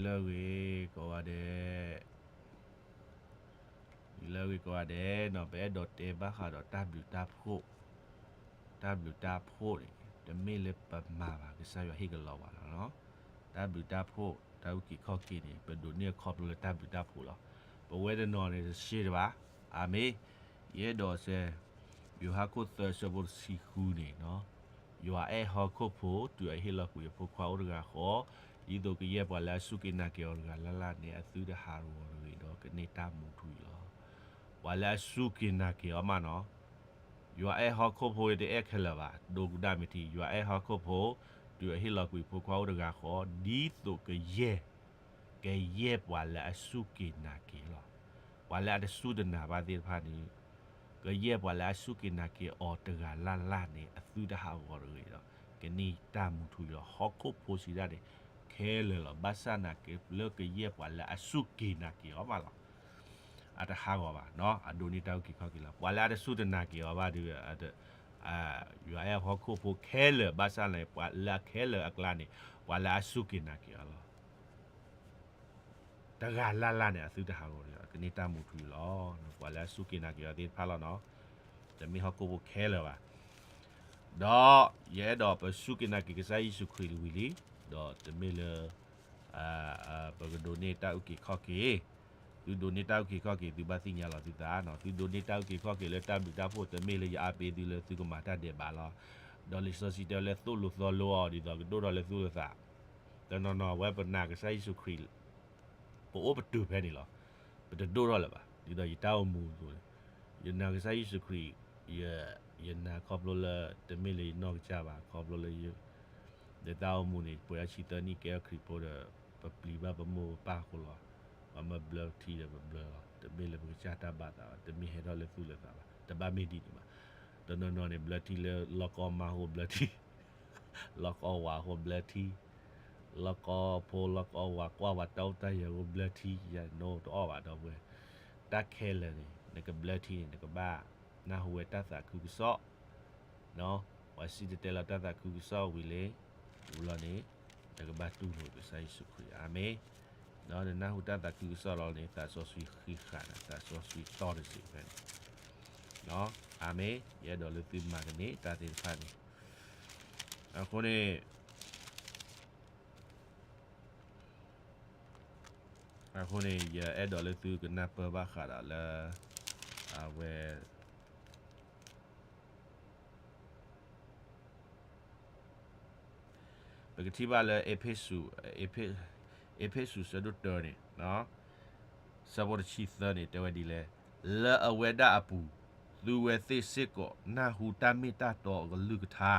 ဂ့ၤကိးဂၤဒဲး, လၢဂ့ၤကိးဂၤဒဲးနီၤ, ပအဲၣ်ဒိးတဲဘၣ်ဃးဒီးတၢ်ဘျုးတၢ်ဖှိၣ်, တၢ်ဘျုးတၢ်ဖှိၣ်န့ၣ် တမ့ၢ်လၢပမၤဘၣ် ကစၢ်ယွၤဟ့ၣ်ကလီၤပှၤလီၤ. တၢ်ဘျုးတၢ်ဖှိၣ် တၢ်အုၣ်က့ၤခီၣ်က့ၤန့ၣ် ပဒိးန့ၢ်အခီဖျိလၢတၢ်ဘျုးတၢ်ဖှိၣ်လီၤ. ပဝဲတနီၤန့ၣ်တဆ့တဘၣ်. အၤမ့ၣ်. ယအဲၣ်ဒိးစဲ ယိၤဟၣ်ခိၣ်သၢဆၢဖိတဆံဃုန့ၣ်, ယွၤအဲၣ်ဟီၣ်ခိၣ်ဖိ တုၤအဟ့ၣ်လီၤကွံာ်အဖိခွါအိၣ်တဂၤဃီ, ဒ်သိးကယဲၢ်ပှၤလၢအစူၢ်က့ၤနာ်က့ၤအီၤတဂၤလၢ်လၢ်န့ၣ် အသုတဟးဂီၤတဂ့ၤဒီး ကန့ၢ်တၢ်မူထူအံၤလီၤ. ပှၤလၢအစူၢ်က့ၤနာ်က့ၤအီၤမးနီၤ, ယွၤအဲၣ်ဟီၣ်ခိၣ်ဖိတအဲၣ်ခဲလၢာ်ဘၣ်, ဒိကဒၣ်မ့ၢ်ထံ, ယွၤအဲၣ်ဟီၣ်ခိၣ်ဖိ တုၤအဟ့ၣ်လီၤကွံာ်အဖိခွါအိၣ်တဂၤဃီ, ဒ်သိးကယဲၢ် ကယဲၢ်ပှၤလၢအစူၢ်က့ၤနာ်က့ၤလီၤ. ပှၤလၢအတစူၢ်တနာ်ဘၣ်သ့ၣ်တဖၣ်န့ၣ်, ကယဲၢ်ပှၤလၢအစူၢ်က့ၤနာ်က့ၤအီၤတဂၤလၢ်လၢ်န့ၣ် အသုတဟးဂီၤတဂ့ၤဒီး ကန့ၢ်တၢ်မူထူအံၤလီၤ. ဟီၣ်ခိၣ်ဖိစံးဒၣ်န့ၣ် ခဲလၢာ်လီၤ. ဘၣ်ဆၣ်နာ်က့ၤလၢကယဲၢ်ပှၤလၢအစူၢ်က့ၤနာ်က့ၤအီၤမးလီၤ. အတဟးဂီၤဘၣ်, အဒိးန့ၢ်တၢ်အုၣ်က့ၤခီၣ်က့ၤလီၤ. ပှၤလၢအတစူၢ်တနာ်က့ၤအီၤဘၣ်ဒီး ယွၤအဲၣ်ဟီၣ်ခိၣ်ဖိခဲလၢာ်, ဘၣ်ဆၣ်န့ၣ် ပှၤလၢအခဲလၢာ်အကျါန့ၣ် ပှၤလၢအစူၢ်က့ၤနာ်က့ၤအီၤလီၤ. တဂၤလၢ်လၢ်န့ၣ် အသုတဟးဂီၤတဂ့ၤ, ကန့ၢ်တၢ်မူထူအံၤလီၤ. ပှၤလၢအစူၢ်က့ၤနာ်က့ၤအီၤသ့ၣ်တဖၣ်လီၤနီၤ, တမ့ၢ်ဟီၣ်ခိၣ်ဖိခဲလၢာ်ဘၣ်. ဒီးယအဲၣ်ဒိးပစူၢ်က့ၤနာ်က့ၤကစၢ်ယ့ၣ်ၡူးခရံာ်ဝံၤလံ, ဒီးတမ့ၢ်လၢ ပကဒိးန့ၢ်တၢ်အုၣ်က့ၤခီၣ်က့ၤ, သုဒိးန့ၢ်တၢ်အုၣ်က့ၤခီၣ်က့ၤ သုဘၣ်သ့ၣ်ညါလီၤသုသးနီၤ. သုဒိးန့ၢ်တၢ်အုၣ်က့ၤခီၣ်က့ၤလၢတၢ်ဘျုးတၢ်ဖှိၣ် တမ့ၢ်လၢယအါပ့ၤသုလၢသုကမၤတၢ်ဒဲးဘးလီၤ. ဒီးလံာ်စီဆှံတဲဝဲလၢသိၣ်လိသီလိအီၤ ဒ်သိးကဒိၣ်ထီၣ်လၢသူၣ်လၢသး, တနီၤနီၤအဝဲပနာ်ကစၢ်ယ့ၣ်ၡူးခရံာ် ပအိၣ်ပတုာ်ဖဲန့ၣ်လီၤ. ပတဒိၣ်ထီၣ်လၢၤဘၣ်. ဒ်သိးယတၢ်အိၣ်မူအသိးန့ၣ်, ယနာ်ကစၢ်ယ့ၣ်ၡူးခရံာ်, ယနာ်ခီဖျိလၢ တမ့ၢ်လၢယနီၢ်ကစၢ်ဘၣ်, ခီဖျိလၢ ယတၢ်အိၣ်မူန့ၣ် ပှဲၤအဆံသၢနံၣ်ကဲအီၤခရံာ်ဖိဒီး ပပျံၤဘၣ်ပမိၢ်ပပၢ်အဃိလီၤ. ပှၤမၢဘျၢထံဒီးပဘျၢလီၤ. တမ့ၢ်လၢပကစၢ်တၢ်ဘၣ်သးဘၣ်, တမ့ၢ်ဟဲထီၣ်လၢသူၣ်လၢသးဘၣ်, တဘၣ်မ့ၢ်ဒ်န့ၣ်ဘၣ်. တနီၤနီၤန့ၣ် ဘျၢထံလၢလီၢ်ကီမါအဃိဘျၢထံ, လီၢ်ကီဝၤအဃိဘျၢထံ, လီၢ်ကီဖိလီၢ်ကီဝၤကွၢ်ဝဲတၢ်အိၣ်တၢ်ယၢၤအဃိဘျၢထံ, ယနိတအီၣ်ဘၣ်ဒီပုၢ်ဝဲၢ်. တၢ်ခဲလၢာ်န့ၣ် နကဘျၢထံန့ၣ် နကဘၣ်နၢ်ဟူဝဲတၢ်သးခုကစီၣ်, ပှၤစံၣ်တဲၤတဲလီၤတၢ်သးခုကစီၣ်ဝံၤလံ, ဝံၤလီၤန့ၣ် နကဘၣ်တူၢ်လိာ်ကစၢ်ယ့ၣ်ၡူးခရံာ်. အၤမ့ၣ်. ဒီးနနၢ်ဟူတၢ်သးခုကစီၣ်လီၤန့ၣ် သးစီဆှံဃံးဃာ်နၤ, သးစီဆှံတီၢ်တစ့းဖဲန့ၣ်. အၤမ့ၣ်. ယအဲၣ်ဒိးလၢသုမၤကန့ၢ်တၢ်သ့ၣ်တဖၣ်န့ၣ်. အဃိန့ၣ် အဃိန့ၣ် ယအဲၣ်ဒိးလၢသုကနၢ်ပၢၢ်ဘၣ်ဃးဒီးလၢ အဝဲ ပကထံၣ်ဘၣ်လၢ အ့းဖ့းစူး အ့းဖ့းစူး ဆၢဒိၣ်တၢန့ၣ် ဆၢဖိတဆံသၢန့ၣ် တဲဝဲဒ်လဲၣ်, လၢအဝဲဒၣ်အပူၤ သုဝဲသ့ၣ်စ့ၢ်ကီးနၢ်ဟူတၢ်မ့ၢ်တၢ်တီအကလုၢ်ကထါ,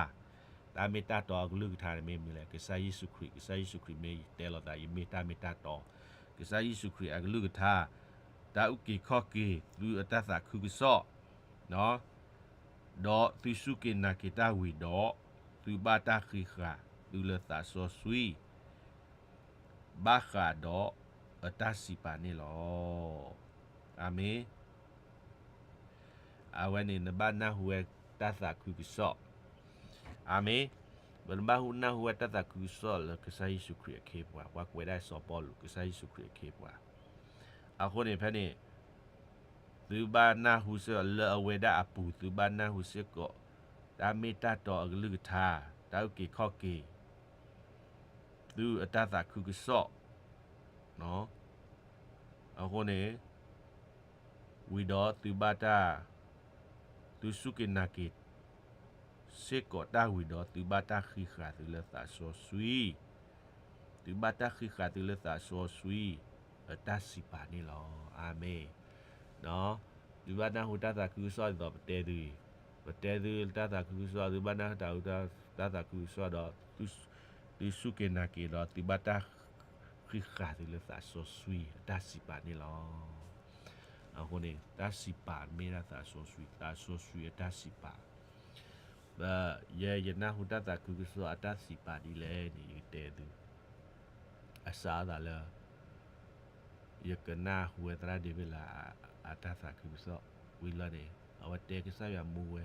တၢ်မ့ၢ်တၢ်တီအကလုၢ်ကထါန့ၣ်မ့ၢ်မနုၤလဲၣ်, ကစၢ်ယ့ၣ်ၡူးခရံာ်, ကစၢ်ယ့ၣ်ၡူးခရံာ်မ့ၢ်တဲလီၤသး ယမ့ၢ်တၢ်မ့ၢ်တၢ်တီ, ကစၢ်ယ့ၣ်ၡူးခရံာ်အကလုၢ်ကထါ, တၢ်အုၣ်က့ၤခီၣ်က့ၤသုအတၢ်သးခုကစီၣ် ဒီးသုစူၢ်က့ၤနာ်က့ၤတၢ်ဝံၤဒီး သုဘၣ်တၢ်ဃံးဃာ်သုလၢသးစီဆှံ ဘၣ်ဃးဒီးအတၢ်စံးပာ်န့ၣ်လီၤ. အၤမ့ၣ်. အဝဲန့ၣ်နဘၣ်နၢ်ဟူဝဲတၢ်သးခုကစီၣ်. အၤမ့ၣ်. ပနဘၣ်ဟူနၢ်ဟူဝဲတၢ်သးခုကစီၣ်လၢကစၢ်ယ့ၣ်ၡူးခရံာ်အခ့အပှၤ, ပှၤကွဲးဒၣ်စီၤပီလူး ကစၢ်ယ့ၣ်ၡူးခရံာ်အခ့အပှၤ. အဃိန့ၣ်ဖဲန့ၣ် သုဘၣ်နၢ်ဟူစ့ၢ်ကီးလၢအဝဲဒၣ်အပူၤ, သုဘၣ်နၢ်ဟူစ့ၢ်ကီး တၢ်မ့ၢ်တၢ်တီအကလုၢ်ကထါ, တၢ်အုၣ်က့ၤခီၣ်က့ၤ သုအတၢ်သးခုကစီၣ် အဃိန့ၣ် ဝံၤဒီးသုဘၣ်တၢ်, သုစူၢ်က့ၤနာ်က့ၤ စ့ၢ်ကီးတၢ်ဝံၤဒီး သုဘၣ်တၢ်ဃံးဃာ်သုလၢသးစီဆှံ, သုဘၣ်တၢ်ဃံးဃာ်သုလၢသးစီဆှံ အတၢ်စံးပာ်န့ၣ်လီၤ. အၤမ့ၣ်. သုဘၣ်နၢ်ဟူတၢ်သးခုကစီၣ်ဒ်သိးပတဲသုအံၤ, ပတဲသုတၢ်သးခုကစီၣ်, သုဘၣ်နၢ်ဟူတၢ်သးခုကစီၣ်ဒီး သုစူၢ်က့ၤနာ်က့ၤဒီး သုဘၣ်တၢ်ဃံးဃာ်သုလၢသးစီဆှံအတၢ်စံးပာ်န့ၣ်လီၤ. အဃိန့ၣ် တၢ်စံးပာ်မ့ၢ်ဒၣ်သးစီဆှံ, သးစီဆှံအတၢ်စံးပာ်. ယဲယနၢ်ဟူတၢ်သးခုကစီၣ်အတၢ်စံးပာ်ဒ်လဲၣ်န့ၣ် ယကတဲသု, အစးအသးလၢ ယကနၢ်ဟူဝဲသရၣ်ဒ့ဘ့ၣ်လးအတၢ်သးခုကစီၣ်, ဝံၤလီၤန့ၣ် အဝဲတဲကစၢ်ယွၤမူဝဲ,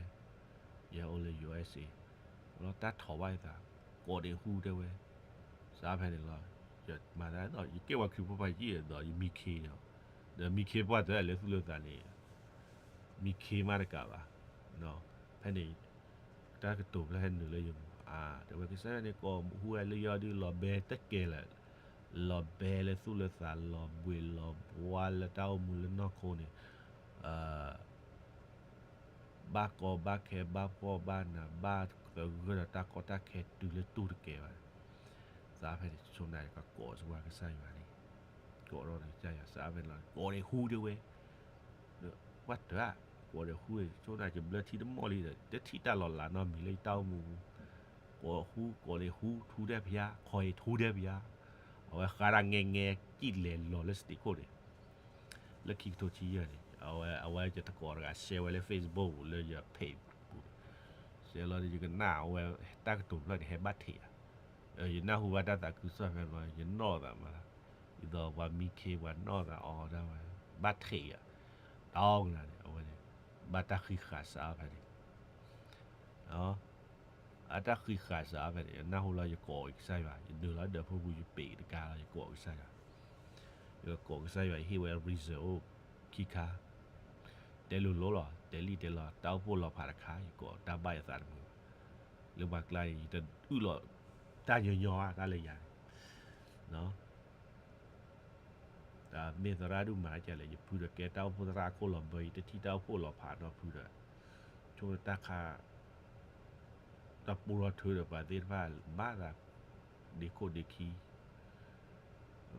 ယဟဲအိၣ်လၢ ယူၣ်အ့ၣ်စ့ၣ်, လီၤတၢ်ထီၣ်ဘၣ်ယသး, ကိးဒံးဟူတဲဝဲ, စးဖဲန့ၣ်လီၤ. မၤသးဒ်သိး ယကဲပှၤခရံာ်ဖိပှၤယံာ်ဒီး ယမံခ့ဒီး, ဒီးမံခ့ပှၤတၢ်လၢသူၣ်လၢသးန့ၣ် မံခ့မးတကးဘၣ်. ဖဲန့ၣ် တၢ်ကတိၤဖျၢၣ်ဟဲနုာ်လၢယမိၢ် အါ တဲဝဲကစၢ်ယွၤန့ၣ် ကိးဟူဝဲလၢယီၤဒုး လီၤဘဲတကဲလၢာ်, လီၤဘဲလၢသူၣ်လၢသး လီၤဘှံးလီၤဘှါလၢတၢ်အိၣ်မူလၢနီၢ်ခိန့ၣ် ဘၣ်ကီဘၣ်ခဲ ဘၣ်ဖှီၣ်ဘၣ်နး ဘၣ်သဂၢၢ်ဒီးတၢ်ကီတၢ်ခဲတုၤလၢတူၢ်တကဲဘၣ်. သးဖဲန့ၣ် ဆိနၤယကကိးစဝါကစၢ်ယွၤန့ၣ်, ကိးထီၣ်ကစၢ်ယွၤ သးဖဲန့ၣ်လီၤ ကိးန့ၢ်ဟူဒၣ်ဝဲ, ပှၤတၢ် ကိးန့ၢ်ဟူ ဆိနၤယဘျၢထံတမီၢ်လံဒီး တထံၣ်တၢ်လီၤလးနီတမံၤလၢယတၢ်အိၣ်မူပူၤ, ကိးဟူ ကိးန့ၢ်ဟူ ထူဒဲဖျါ ခီအံၤထူဒဲဖျါ, အဝဲဃါဒၣ်ငဲငဲ ကံၣ်လဲၤလီၤလၢ stage ခိၣ်န့ၣ် လၢခံကထိဆံယဲၢ်န့ၣ် အဝဲ အဝဲယတကိးတဂၤ share ဝဲလၢ Facebook ပူၤလၢယ page ပူၤန့ၣ်, share လီၤဒီးယကနၣ်အဝဲတၢ်ကတိၤဖျၢၣ်န့ၣ် ဟဲဘၣ်ထံးယၤ, ယနၢ်ဟူဘၣ်တၢ်သးခုကစီၣ်ဖဲန့ၣ် ယနီၣ်သးမး, ဒ်သိးပှၤမံခ့ပှၤနီၣ်သးအီၤဒၣ်ဝဲ ဘၣ်ထံးယၤ, တၢ်ကလၤန့ၣ် အဝဲန့ၣ် ဘၣ်တၢ်ဃံးဃာ်စးဖဲန့ၣ် အတၢ်ဃံးဃာ်စးဖဲန့ၣ် ယနၢ်ဟူလီၤ ယကိးကစၢ်ယွၤ ယနုာ်လီၤဒၢးဖိပူၤ ယပ့ၤတကါလီၤ ယကိးကစၢ်ယွၤ, ယကိးကစၢ်ယွၤ ယဟ့ၣ်ဝဲ reason အိၣ်ခံခါ, တဲလိၤလိၤလီၤ တဲလံတဲလီၤ တၢ်အိၣ်ဖှိၣ်လီၤဖးတခါ ယကိးတၢ်ဘၣ်ယသးတမုာ်ဘၣ်, လၢပှၤကျါန့ၣ် ယတအုၣ်လီၤတၢ်ညီညီဘၣ် တၢ်လၢယၤန့ၣ် တၢ်မ့ၢ်သရၣ်ဒုးမၤဒ်လဲၣ် ယဖုဒီးကဲတၢ်အိၣ်ဖှိၣ်သရၣ်ခိၣ်လီၤဘၢ ယတထံၣ်တၢ်အိၣ်ဖှိၣ်လီၤဖးနီတဖုဒီး, ဆိတၢ်ခါ တၢ်ပူထီၣ်ထုးဒီးပှၤသ့ၣ်တဖၣ် မၤသး ဒ့ခိၣ်ဒ့ခံ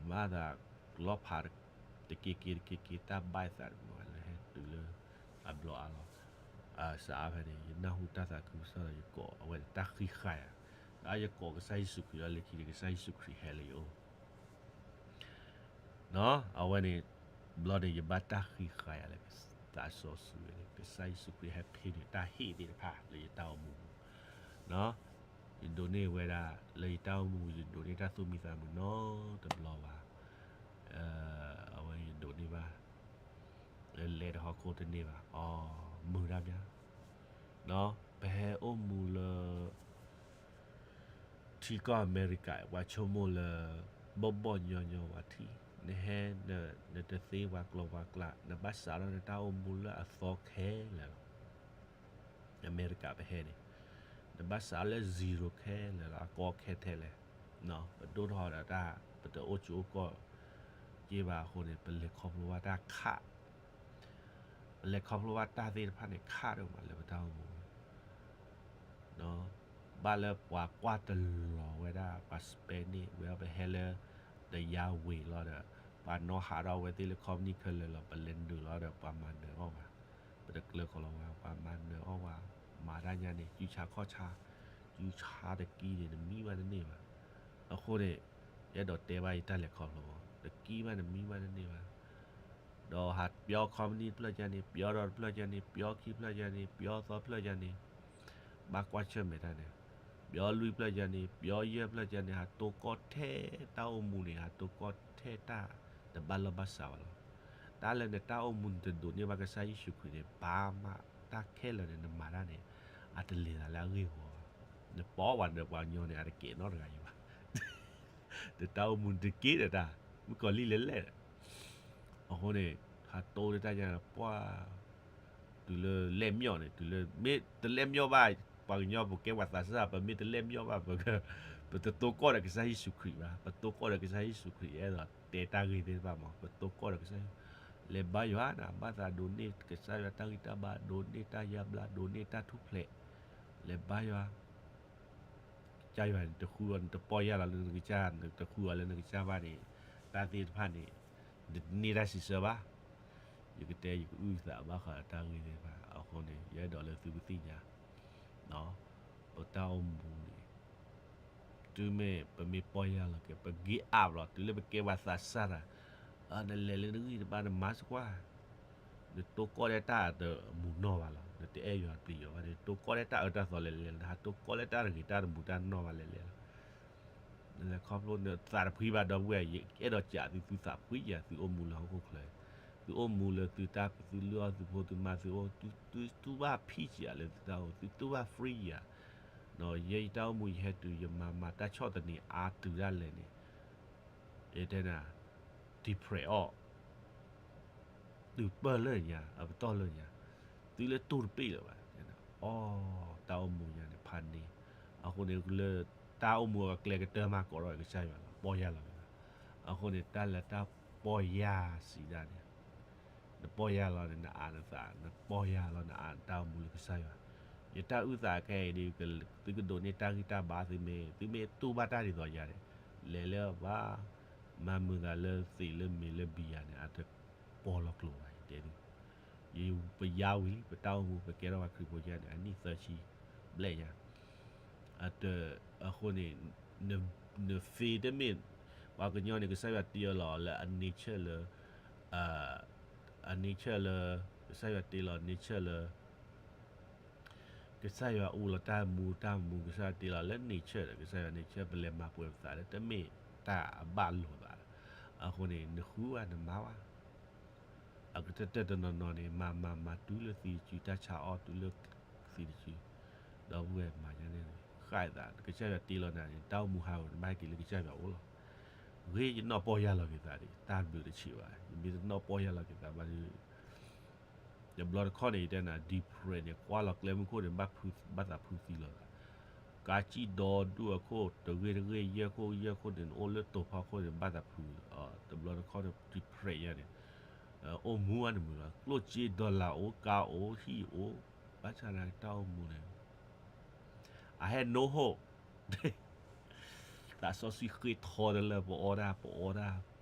မၤသး လီၤဖး တက့က့တက့က့ တၢ်ဘၣ်ယသးတမုာ်ဘၣ် လၢဟဲတုၤလၢ အဘျီအါလီၤ, စးဖဲန့ၣ် ယနၢ်ဟူတၢ်သးခုကစီၣ်ဒီး ယကိးအဝဲန့ၣ် တၢ်ဃံးဃာ်ယၤ, အါယကိးကစၢ်ယ့ၣ်ၡူးခရံာ်လီၤ လၢခံန့ၣ် ကစၢ်ယ့ၣ်ၡူးခရံာ်ဟဲလၢယအိၣ် အဝဲန့ၣ် ဘျီန့ၣ် ယဘၣ်တၢ်ဃံးဃာ်ယၤလၢ သးစီဆှံဝဲန့ၣ် ကစၢ်ယ့ၣ်ၡူးခရံာ်ဟဲဖ့န့ၢ်တၢ်ဟ့ၣ်သ့ၣ်တဖၣ်လၢယတၢ်အိၣ်မူပူၤ, ယဒိးန့ၢ်ဝဲဒၣ် လၢယတၢ်အိၣ်မူ ယဒိးန့ၢ်တၢ်သူၣ်မံသးမုာ်နီတဘျီဘၣ်, အဝဲယဒိးန့ၢ်ဘၣ် လဲၤတဟီၣ်ခိၣ်တန့ၢ်ဘၣ်, အီ မုာ်တၢ်မး, ပဟဲအိၣ်မူလၢ ထံကီၢ်အမဲရကၤ ပှၤဆိကမိၣ်လၢ ဘီၣ်ဘီၣ်ညီညီဝဲထံ, နဟဲ နတသ့ပှၤကျိာ်ပှၤကျဲ, နဘၣ်စးထီၣ်နတၢ်အိၣ်မူလၢအသီခဲလၢာ်လီၤ. အမဲရကၤပဟဲန့ၣ် နဘၣ်စးလၢ zero ခဲလၢာ်လီၤ, အကီခဲထဲလဲၣ်, ပဒိၣ်ထီၣ်ဒီးတၢ် ပတအိၣ်ကၠိအိၣ်ကီၢ်က့ဘၣ်အဃိန့ၣ် ပလဲၤခီဖျိဘၣ်တၢ်ခး ပလဲၤခီဖျိဘၣ်တၢ်သ့ၣ်တဖၣ်န့ၣ် ခးဒိၣ်မးလၢပတၢ်အိၣ်မူ ဘၣ်လၢပှၤကွၢ်တလီၤဝဲဒၣ် ပှၤ Spanish ဝဲ ပဟဲလၢ တယါဝ့ၤလီၤဒီး ပှၤနီၣ်ဟးထီၣ်ဝဲသ့ၣ်လၢ company ခဲလၢာ်လီၤ ပလဲၤနုာ်လီၤဒီး ပှၤမၤနၢၤအီၣ်ပှၤ, ပတကျၢၤကီးလီၤဝဲ ပှၤမၤနၢၤအီၣ်ပှၤ, မၤတၢ်ညါန့ၣ် စုဆါခီၣ်ဆါ, စုဆါတကံန့ၣ် နမံဘၣ်တန့ၢ်ဘၣ်. အဃိန့ၣ် ယအဲၣ်ဒိးတဲဘၣ်ယတၢ်လဲၤခီဖျိ တကံဘၣ်နမံဘၣ်တန့ၢ်ဘၣ် ဒီးဟးပျီ company တဖျၢၣ်ယါန့ၣ် ပျီဒီးတဖျၢၣ်ယါန့ၣ် ပျီခံဖျၢၣ်ယါန့ၣ် ပျီသီဖျၢၣ်ယါန့ၣ် ဘၣ်ကွၢ်ဆၢၣ်မဲာ်တၢ်န့ၣ် ပျီလွံၢ်ဖျၢၣ်ယါန့ၣ် ပျီယဲၢ်ဖျၢၣ်ယါန့ၣ် ဟးတိကီၢ်ထဲတၢ်အိၣ်မူန့ၣ် ဟးတိကီၢ်ထဲတၢ်တဘၣ်လီၢ်ဘၣ်စးဘၣ်လီၤ. တၢ်လၢနတၢ်အိၣ်မူနတဒိးန့ၢ်ဘၣ်ကစၢ်ယ့ၣ်ၡူးခရံာ်န့ၣ် ဘၣ်မးတၢ်ခဲလၢာ်န့ၣ် နမၤတၢ်န့ၣ် အတလဲၤသးလၢအဂ့ၢ်အဝီဘၣ်. နပိာ်ဝဲဒီးပှၤကညီန့ၣ် အတကဲးနီတဂၤယံၤဘၣ် နတၢ်အိၣ်မူနတက့ဒီးတၢ် မုၣ်ကီၤလံၢ်လဲၣ်လဲၣ် အဃိန့ၣ် ဟးတိတၢ်ညါပှၢ် တုၤလၢလဲၣ်မျီၣ်န့ၣ် တုၤလၢ မ့ၢ်တလဲၣ်မျီၣ်ဘၣ် ပှၤကညီပကဲပှၤသးစၢ် ပမ့ၢ်တလဲၣ်မျီၣ်ဘၣ် ပ ပတတိကီၢ်ဒီးကစၢ်ယ့ၣ်ၡူးခရံာ်ဘၣ် ပတိကီၢ်ဒီးကစၢ်ယ့ၣ်ၡူးခရံာ် အဲၣ်ဒိးတဲတၢ်ဂ့ၢ်သ့ၣ်တဖၣ်မး ပတိကီၢ်ဒီးကစၢ်ယ့ၣ်ၡူး လဲၤဘါယွၤနၤ ဘၣ်သးဒိးန့ၢ်ကစၢ်ယွၤတၢ်ဂံၢ်တၢ်ဘါ ဒိးန့ၢ်တၢ်ယါဘျါ ဒိးန့ၢ်တၢ်ထူၣ်ဖျဲး လဲၤဘါယွၤ ကစၢ်ယွၤန့ၣ် တဃုအီၤ နတပီၢ်ယၢ်လီၤလၢနကစၢ် နတဃုအီၤလၢနကစၢ်ဘၣ်န့ၣ် တၢ်သ့ၣ်တဖၣ်န့ၣ် နတန့ၢ်တၢ်စံးဆၢဘၣ်. ယကတဲ ယကအုၣ်သးဘၣ်ဃးဒီးတၢ်ဂ့ၢ်သ့ၣ်တဖၣ် အဃိန့ၣ် ယအဲၣ်ဒိးလၢသုကသ့ၣ်ညါ ပတၢ်အိၣ်မူန့ၣ် တုၤမ့ၢ်ပမ့ၢ်ပီၢ်ယၢ်လီၤက့ၤ ပဂ့ၤအါဘျီ တုၤလၢပကဲပှၤသးစၢ်တၢ် နလဲၤလၢနဂံၢ်တဘါ နမၤစကွၢ် နတိကီၢ်ထဲတၢ်အတမူးနီၢ်ဘၣ်လီၤ. နတအဲၣ်ယွၤပျံၤယွၤဘၣ် နတိကီၢ်ထဲတၢ်အၢတၢ်သီလဲၤလဲၤ နဟးတိကီၢ်ထဲတၢ်တဂ့ၤတၢ်တမူးတၢ်နီၢ်ဘၣ်လဲၤလဲၤလီၤ. နလဲၤခီဖျိနသးတဖှံဘၣ်ဒီပုၢ်ဝဲၢ် ယအဲၣ်ဒိးစံးသု သုသးဖှံယၤ သုအိၣ်မူလၢဟီၣ်ခိၣ်ချၢ သုအိၣ်မူလၢသုတၢ် သုလုၢ်အီၣ်သုဖိသုမါသုအိၣ် သုတူၢ်ဘၣ်ဖံးယၤလၢသုတၢ်အိၣ် သုတူၢ်ဘၣ် free ယၤ ယဲယတၢ်အိၣ်မူယဟဲတုၤ ယမၤမၤတၢ်ဆီၣ်သနံးအါတုၤဒၣ်လဲာ်န့ၣ် ယတဲနၤ depress အီၣ် တုၤပၢၢ်လၢညါ အပတီၢ်လၢညါ, သုလၢတူၢ်တပ့ၢ်လၢၤဘၣ်, အီ တၢ်အိၣ်မူညါန့ၣ် ဖးန့ၢ်, အဃိန့ၣ်လၢ တၢ်အိၣ်မူအကျဲကတၢၢ်မး ကိးထီၣ်ကစၢ်ယွၤလီၤ ပီၢ်ယၢ်လီၤက့ၤသး, အဃိန့ၣ် တၢ်လၢတၢ်ပီၢ်ယၢ်စံးဒၣ်န့ၣ် နပီၢ်ယၢ်လီၤန့ၣ် နအးနသး နပီၢ်ယၢ်လီၤနအးနတၢ်အိၣ်မူလၢကစၢ်ယွၤ, ယတၢ်အုၣ်သးခဲအံၤဒီး သုကဒိးန့ၢ်တၢ်ဂံၢ်တၢ်ဘါသုမ့ၢ် သုမ့ၢ်တူၢ်ဘၣ်တၢ်ဒ်သိးယၤန့ၣ်, လဲၤလၢဘၣ် မၤမုာ်သးလၢသံးလၢမ့ၤလၢဘံယၤန့ၣ် အတပီၢ်လီၤကျိၤဘၣ် ယတဲသု, ယပယါဝံၤလံ ပတၢ်အိၣ်မူ ပကဲထီၣ်ပှၤခရံာ်ဖိယါန့ၣ် အနံၣ်သၢဆံဘျဲၣ်ညါ, အတ အဃိန့ၣ် န faith တမ့ၢ် ပှၤကညီန့ၣ် ကစၢ်ယွၤတ့အီၤလီၤလၢအ nature လၢ အ nature လၢ ကစၢ်ယွၤတ့လီၤ nature လၢ ကစၢ်ယွၤအိၣ်လီၤတၢ်မူတၢ်မူ ကစၢ်ယွၤတ့လီၤလၢ nature ဒီး ကစၢ်ယွၤ nature ပလဲၤမၤပှဲၤပသးလၢ တမ့ၢ်တၢ်အဘၣ်လိာ်သးလီၤ. အဃိန့ၣ် နဃုဘၣ်နမၤဘၣ် အကတၢၢ်တၢၢ်တနီၤနီၤန့ၣ် မၤမၤမၤတုၤလၢသံတစု တၢ်ဆါအီၣ်တုၤလၢသံတစု, ဒီပုၢ်ဝဲၢ်မၤညါန့ၣ် ဃၣ်အသး ကစၢ်ယွၤတ့လီၤနၤန့ၣ် တၢ်အိၣ်မူဟးဂီၤ နဘၣ်ဟဲက့ၤလၢကစၢ်ယွၤအိၣ်လီၤ. ဂ့ၤယနီၢ်ပီၢ်ယၢ်လီၤက့ၤသးဒီး တၢ်ဘျုးတဆံးဘၣ် ယမ့ၢ်တနီၢ်ပီၢ်ယၢ်လီၤက့ၤသးဘၣ်ဒီး တဘျီတခီၣ်န့ၣ် ယတဲနၤ depress န့ၣ် ကွၢ်လီၤကျဲမုၢ်ခိၣ်န့ၣ် ဘၣ်သးဖုသံလီၤသး, ကးကံၣ်ဒီဒူၣ်အခိၣ် တဂ့ၢ်တဂ့ၢ် ယဲၢ်ခိၣ်ယဲၢ်ခိၣ်န့ၣ် နအိၣ်လၢတိၤဖီခိၣ်န့ၣ် ဘၣ်သးဖု, တဘျီတခီၣ်န့ၣ် depress ယါန့ၣ် အိၣ်မူအါတမုာ်လီၤ ကျိၣ်စ့ dollar အိၣ် ကါအိၣ် ဟံၣ်အိၣ်, ဘၣ်ဆၣ်သနာ်က့တၢ်အိၣ်မူန့ၣ် I have no hope သးစီဆှံဃ့ထီတလၢ ပအီဒၣ် ပအီဒၣ် တၢ်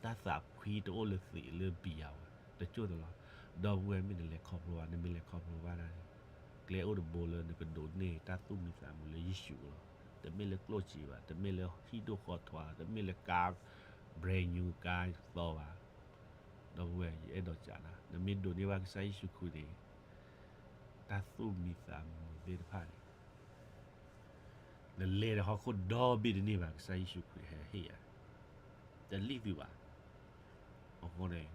သးဖှံတအိၣ်လၢသံးလၢဘံယၤဝဲ တကၠိၢ်တလီၤ. ဒီပုၢ်ဝဲၢ်မ့ၢ်နလဲၤခီဖျိဘၣ် နမ့ၢ်လဲၤခီဖျိဘၣ်ဒၣ်န့ၣ် ကျဲအိၣ်တဘိလၢနကဒိးန့ၢ်တၢ်သူၣ်မံသးမုာ်လၢယ့ၣ်ၡူးလီၤ. တမ့ၢ်လၢကျိၣ်စ့ဘၣ် တမ့ၢ်လၢဟံၣ်ဒိၣ်ဃီထွါ တမ့ၢ်လၢကါ brand new ကါသီဘၣ်. ဒီပုၢ်ဝဲၢ် ယအဲၣ်ဒိးစံးနၤ နမ့ၢ်ဒိးန့ၢ်ဘၣ်ကစၢ်ယ့ၣ်ၡူးခရံာ်န့ၣ် တၢ်သူၣ်မံသးမုာ်သ့ၣ်တဖၣ်န့ၣ် နလဲၤဒီးဟီၣ်ခိၣ်ဒီဘ့ၣ်တန့ၢ်ဘၣ် ကစၢ်ယ့ၣ်ၡူးခရံာ်ဟဲဟ့ၣ်ယၤ တလံၣ်သုဘၣ်. အဃိန့ၣ်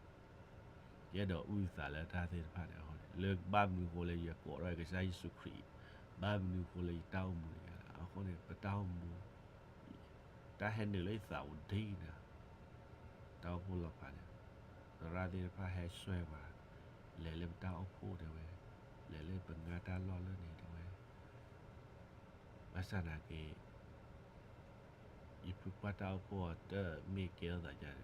ယအဲၣ်ဒိးအုၣ်သးလၢတၢ်သ့ၣ်တဖၣ်န့ၣ် အဃိန့ၣ် လၢဘၣ်မနုၤဃိလၢယကိးထီၣ်ကစၢ်ယ့ၣ်ၡူးခရံာ် ဘၣ်မနုၤဃိလၢယတၢ်အိၣ်မူန့ၣ် အဃိန့ၣ် ပတၢ်အိၣ်မူ တၢ်ဟဲနုာ်လၢယသးအိၣ်ဒ်နၤ တၢ်အိၣ်ဖှိၣ်လီၤဖးန့ၣ် သရၣ်သ့ၣ်တဖၣ်ဟဲဆှၢပှၤ လဲၤလၢပတၢ်အိၣ်ဖှိၣ်တဲဝဲ လဲၤလၢပငါတၢ်လီၢ်လၢန့ၣ်တဲဝဲ ဘၣ်ဆၣ်နာ်က့ ယဖုကွၢ်တၢ်အိၣ်ဖှိၣ်အီၤတမ့ၢ်ကဲထီၣ်သးယါန့ၣ်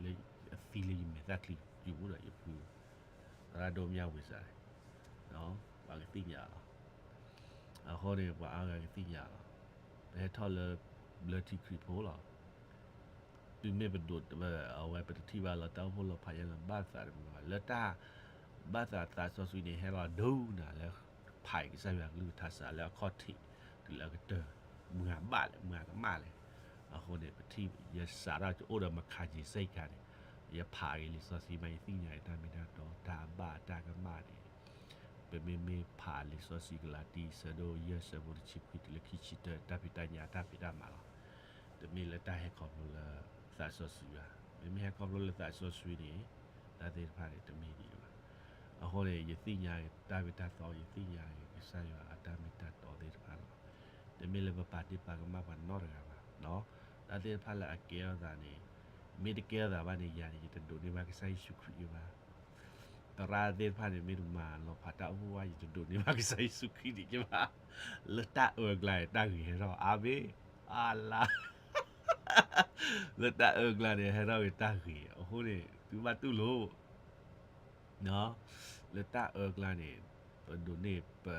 လၢအသံလၢယမဲာ်သၣ်ချံယူၤဒီးယဖု သရၣ်ဒိၣ်မၠၣ်ဝံၤစး ပှၤကသ့ၣ်ညါလီၤ. အဃိန့ၣ် ပှၤအါဂၤကသ့ၣ်ညါလီၤ. ပဟဲထီၣ်လၢ ဘျၢထံခရံာ်ဖိလီၤ. တုၤမ့ၢ်ပဒိး အဝဲပတထံၣ်ဘၣ်လၢတၢ်အိၣ်ဖှိၣ်လီၤဖးယါလၢဘၣ်သးတမုာ်ဘၣ် လၢတၢ် ဘၣ်သးသးစီဆှံန့ၣ် ဟဲလီၤဒိနၤလၢ ဖးအံၤကစၢ်ယွၤကလုၢ်ကထါစးလၢအခီၣ်ထံး တုၤလၢအကတၢၢ် မုၢ်ဂၤဘၣ်လဲၣ် မုၢ်ဂၤကမၣ်လဲၣ်. အဃိန့ၣ် ပထံၣ် ယစးထီၣ်အိၣ်ဒီးမခါက့ၤစ့ၢ်ကီးန့ၣ် ယဖးအံၤလံာ်စီဆှံမး ယသ့ၣ်ညါအံၤတၢ်မ့ၢ်တၢ်တီ တၢ်အဘၣ်အတၢ်ကမၣ်န့ၣ် ပမ့မ့ၢ်ဖးလံာ်စီဆှံကလၤတံ ဆၢဒိၣ်ယဲၢ် ဆၢဖိတဆံခွံတုၤလၢခံဆံတၢ တၢ်ဖံးတၢ်ညၣ်တၢ်ဖံးတၢ်မၤလီၤ. တမ့ၢ်လၢတၢ်ဟဲခီဖျိလၢသးစီဆှံဘၣ်. မ့မ့ၢ်ဟဲခီဖျိလၢသးစီဆှံန့ၣ် တၢ်သ့ၣ်တဖၣ်န့ၣ် တမ့ၢ်ဒ်န့ၣ်ဘၣ်. အဃိန့ၣ် ယသ့ၣ်ညါတၢ်မ့ၢ်တၢ်တီ ယသ့ၣ်ညါကစၢ်ယွၤအတၢ်မ့ၢ်တၢ်တီသ့ၣ်တဖၣ်လီၤ. တမ့ၢ်လၢပပာ်ဒ့ၣ်ပာ်ကမၣ်ပှၤနီတဂၤဘၣ်. တၢ်သ့ၣ်တဖၣ်လၢအကဲထီၣ်သးန့ၣ် မ့ၢ်တကဲထီၣ်သးဘၣ်န့ၣ် ယၤန့ၣ် ယတဒိးန့ၢ်ဘၣ်ကစၢ်ယ့ၣ်ၡူးခရံာ်ဘၣ်. သရၣ်သ့ၣ်တဖၣ်န့ၣ် မ့ၢ်တမၤလီၤဖးတၢ်အိၣ်ဖှိၣ်ဘၣ် ယတဒိးန့ၢ်ဘၣ်ကစၢ်ယ့ၣ်ၡူးခရံာ်ဒံးဘၣ်. လၢတၢ်အၢအကျါန့ၣ် တၢ်ဂ့ၤဟဲထီၣ်အါမ့ၢ် အါလါ လၢတၢ်အၢအကျါန့ၣ် ဟဲထီၣ်က့ၤတၢ်ဂ့ၤ အဃိန့ၣ် သုဘၣ်တူၢ်လိာ် လၢတၢ်အၢအကျါန့ၣ် ပဒိးန့ၢ် ပ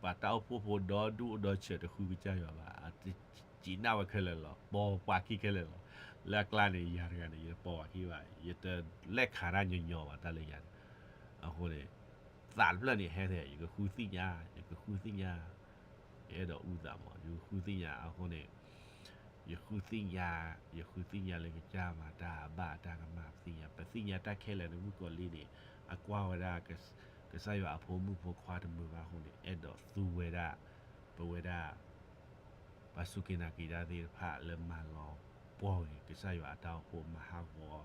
ပှၤတၢ်အိၣ်ဖှိၣ်ဖိဒီဒူၣ်ဒီဆၢတဃုကစၢ်ယွၤဘၣ် အတစံးနၢ်ဝဲခဲလၢာ်လီၤ ပိာ်ပှၤခံခဲလၢာ်လီၤ. လၢအကျါန့ၣ် ယၤတဂၤန့ၣ် ယတပိာ်ပှၤခံဘၣ် ယတလဲၣ်ခးတၢ်ညီညီဘၣ်တၢ်လၢယၤန့ၣ်. အဃိန့ၣ် သးတဖျၢၣ်န့ၣ် ဟဲထဲ ယကဃုသ့ၣ်ညါ ယကဃုသ့ၣ်ညါ ယအဲၣ်ဒိးအုၣ်သးမး ယကဃုသ့ၣ်ညါအဃိန့ၣ် ယဃုသ့ၣ်ညါ ယဃုသ့ၣ်ညါလၢကစၢ်မၤတၢ်အဘၣ်အတၢ်ကမၣ် ပသ့ၣ်ညါ ပသ့ၣ်ညါတၢ်ခဲလၢာ်လၢမုၣ်ကီၤလံၢ်န့ၣ် အကွၢ်ဝဲဒၣ် ကစၢ်ယွၤအဖိမုၣ်ဖိခွါတမုာ်ဘၣ်အဃိန့ၣ် အဲၣ်ဒိးသူဝဲဒၣ် ပဝဲဒၣ် ပှၤစူၢ်က့ၤနာ်က့ၤတၢ်သ့ၣ်တဖၣ်လၢမၤလီၤပှီၢ်က့ၤ ကစၢ်ယွၤအတၢ်အိၣ်ဖှိၣ် မၤဟးဂီၤ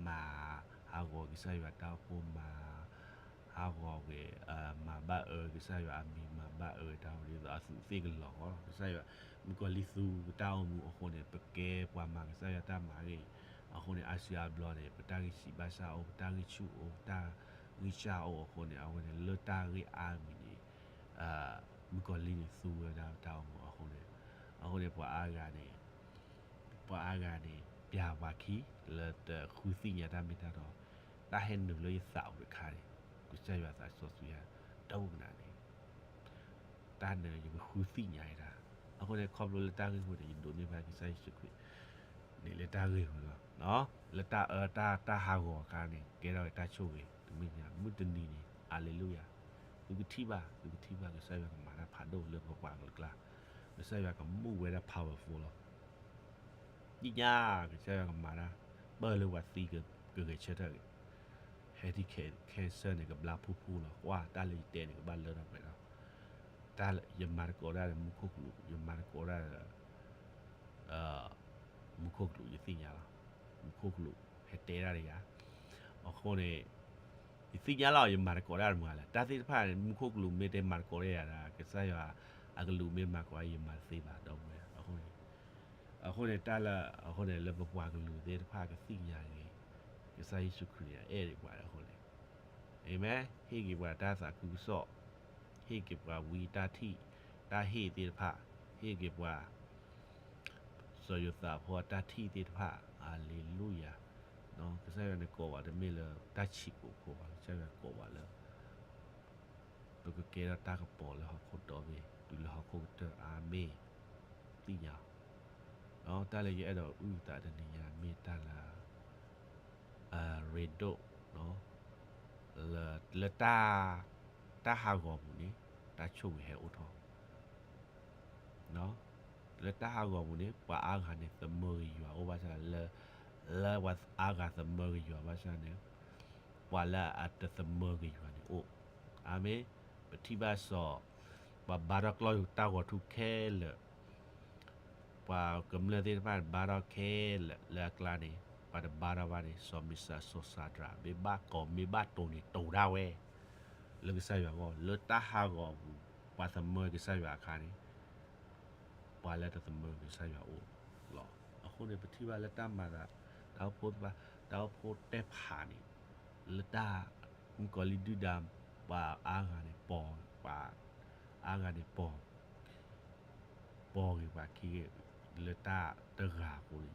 မၤဟးဂီၤကစၢ်ယွၤတၢ်အိၣ်ဖှိၣ် မၤ ဟးဂီၤဝဲ, မၤဘၣ်အၢကစၢ်ယွၤအမံၤ, မၤဘၣ်အၢတၢ်ဝဲဒ်သိးအသူးသ့ၣ်ကလီၤဂီၤလီၤ. ကစၢ်ယွၤ မုၣ်ကီၤလံၢ်သူကတၢ်အိၣ်မူအဃိန့ၣ် ပကဲပှၤမၤကစၢ်ယွၤတၢ်မၤဂ့ၤအဃိန့ၣ် အါစုအါဘျီန့ၣ် ပတၢ်ဂံၢ်ဆံးဘၣ်ဆၣ်အိၣ်, ပတၢ်ဂံၢ်ဆူၣ်အိၣ်, ပတၢ်ဂံၢ်စၢ်အိၣ်အဃိန့ၣ် အဝဲန့ၣ်လၢတၢ်ဂ့ၢ်အါမံၤန့ၣ် မုၣ်ကီၤလံၢ်န့ၣ်သူဝဲဒၣ်တၢ်အိၣ်မူအဃိန့ၣ်, အဃိန့ၣ် ပှၤအါဂၤန့ၣ် ပှၤအါဂၤန့ၣ် ပျဲပှၤခံ လၢတဃုသ့ၣ်ညါတၢ်မ့ၢ်တၢ်တီ, တၢ်ဟဲနုာ်လၢယသးပူၤတခါန့ၣ် ကစၢ်ယွၤသးစီဆှံယၤ ဒိကနၣ်န့ၣ် တၢ်န့ၣ်ယကဃုသ့ၣ်ညါတၢ်, အဃိန့ၣ် ခီဖျိလၢတၢ်ဂ့ၢ်ဝဲန့ၣ် ယဒိးန့ၢ်ဘၣ်ကစၢ်ယ့ၣ်ၡူးခရံာ် န့ၣ်လၢတၢ်ဂ့ၢ်ဝဲလီၤ. လၢတၢ်အၢ တၢ်ဟးဂီၤအခါန့ၣ် ကဲထီၣ်ဝဲတၢ်ဆိၣ်ဂ့ၤ တမ့ၢ်ညါ မုၢ်တနံၤန့ၣ် အၤလ့လူယၤ, သုကထံၣ်ဘၣ်, သုကထံၣ်ဘၣ် ကစၢ်ယွၤကမၤတၢ်ဖးဒိၣ်လၢပပှၤကလုာ်ကျါ, ကစၢ်ယွၤကမူဝဲဒၣ် powerful လီၤ. သ့ၣ်ညါ ကစၢ်ယွၤကမၤတၢ် ပၢၢ်လၢပှၤသံကဂဲၤဆၢထၢၣ်ဂ့ၤ, ဟဲထံၣ် cancer န့ၣ် ကဘျါဖှိၣ်ဖှိၣ်လီၤ. ကွၢ်တၢ်လၢယတဲန့ၣ် ကဘၣ်လၢထီၣ်ပှဲၤထီၣ်, တၢ်ယမၤသကိးတၢ်ဒီးမူခိၣ်ကလူး, ယမၤသကိးတၢ်ဒီး မူခိၣ်ကလူး ယသ့ၣ်ညါလီၤ. မူခိၣ်ကလူး ဟဲတဲတၢ်ဒီးယၤ, အဃိန့ၣ် ယသ့ၣ်ညါလီၤ ယမၤသကိးတၢ်တမုာ်လဲၣ်, တၢ်သ့ၣ်တဖၣ်န့ၣ် မူခိၣ်ကလူးမ့ၢ်တဲမၤသကိးတၢ်ယၤဒီး ကစၢ်ယွၤအကလူးမ့ၢ်မၤသကိး ယမၤတသ့ဘၣ် ဒီပုၢ်ဝဲၢ်. အဃိန့ၣ် အဃိန့ၣ် တၢ်လၢ အဃိန့ၣ် လၢပပှၤကလုာ်သ့ၣ်တဖၣ်ကသ့ၣ်ညါဂ့ၤ ကစၢ်ယ့ၣ်ၡူးခရံာ်န့ၣ် အဲၣ်ဒံးပှၤအဃိန့ၣ် အၤမ့ၣ်, ဟ့ၣ်က့ၤပှၤတၢ်သးခုကစီၣ်, ဟ့ၣ်က့ၤပှၤဝံတၢ်ထံၣ်, တၢ်ဟ့ၣ်သ့ၣ်တဖၣ်, ဟ့ၣ်က့ၤပှၤ စီၤယိၤသးဖိအတၢ်ထံၣ်သ့ၣ်တဖၣ်, အၤလ့လူယၤ, ကစၢ်ယွၤန့ၣ်ကိးပှၤတမ့ၢ်လၢတၢ်ဆံးကိာ်ဖိဘၣ်, ကစၢ်ယွၤကိးပှၤလၢ ပကကဲထီၣ်တၢ်ကပီၤလၢဟီၣ်ခိၣ်ဒီဘ့ၣ် တုၤလၢဟီၣ်ခိၣ်ကတၢၢ်, အၤမ့ၣ်, သ့ၣ်ညါ, တၢ်လၢယအဲၣ်ဒိးအုၣ်သးတနံၤညါမ့ၢ်တၢ်လၢ အရ့ဒိၣ် လၢ တၢ်ဟးဂီၤပူၤန့ၣ် တၢ်ဆိၣ်ဂ့ၤဟဲအိၣ်ထီၣ်, လၢတၢ်ဟးဂီၤပူၤန့ၣ် ပှၤအါဂၤန့ၣ် သမၢက့ၤယွၤအိၣ်ဘၣ်ဆၣ် လၢ လၢပှၤအါဂၤသမၢက့ၤယွၤဘၣ်ဆၣ်န့ၣ် ပှၤလၢအတသမၢက့ၤယွၤန့ၣ်အိၣ်, အၤမ့ၣ်, ပထံၣ်ဘၣ်စီၤ ပှၤဘါထီၣ်ကျီၢ်ယူၤတၢ်ဂီၤထူခဲလၢာ် ပှၤကမျၢၢ်သ့ၣ်တဖၣ်ဘါထီၣ်ခဲလၢာ်လၢအကျါန့ၣ် ပှၤတဘါထီၣ်ဘၣ်န့ၣ် စီၤမ့ၡး စီၤစၤဒြး မ့ၢ်ဘၣ်ကိး မ့ၢ်ဘၣ်တိၢ်န့ၣ်တိၢ်ဒၣ်ဝဲ လၢကစၢ်ယွၤအဂီၢ်, လၢတၢ်ဟးဂီၤအပူၤ ပှၤသမၢကစၢ်ယွၤအခါန့ၣ် ပှၤလၢတသမၢကစၢ်ယွၤအိၣ်လီၤ. အဃိန့ၣ် ပထံၣ်ဘၣ်လၢတၢ်မၤသး တၢ်အိၣ်ဖှိၣ်တဖၣ် တၢ်အိၣ်ဖှိၣ်တဲဖးန့ၣ် လၢတၢ် မုၣ်ကီၤလံၢ်ဒုၣ်ဒါ ပှၤအါဂၤန့ၣ်ပီၤ, ပှၤအါဂၤန့ၣ်ပီၤ ပီၤဂ့ၤပှၤခံဂ့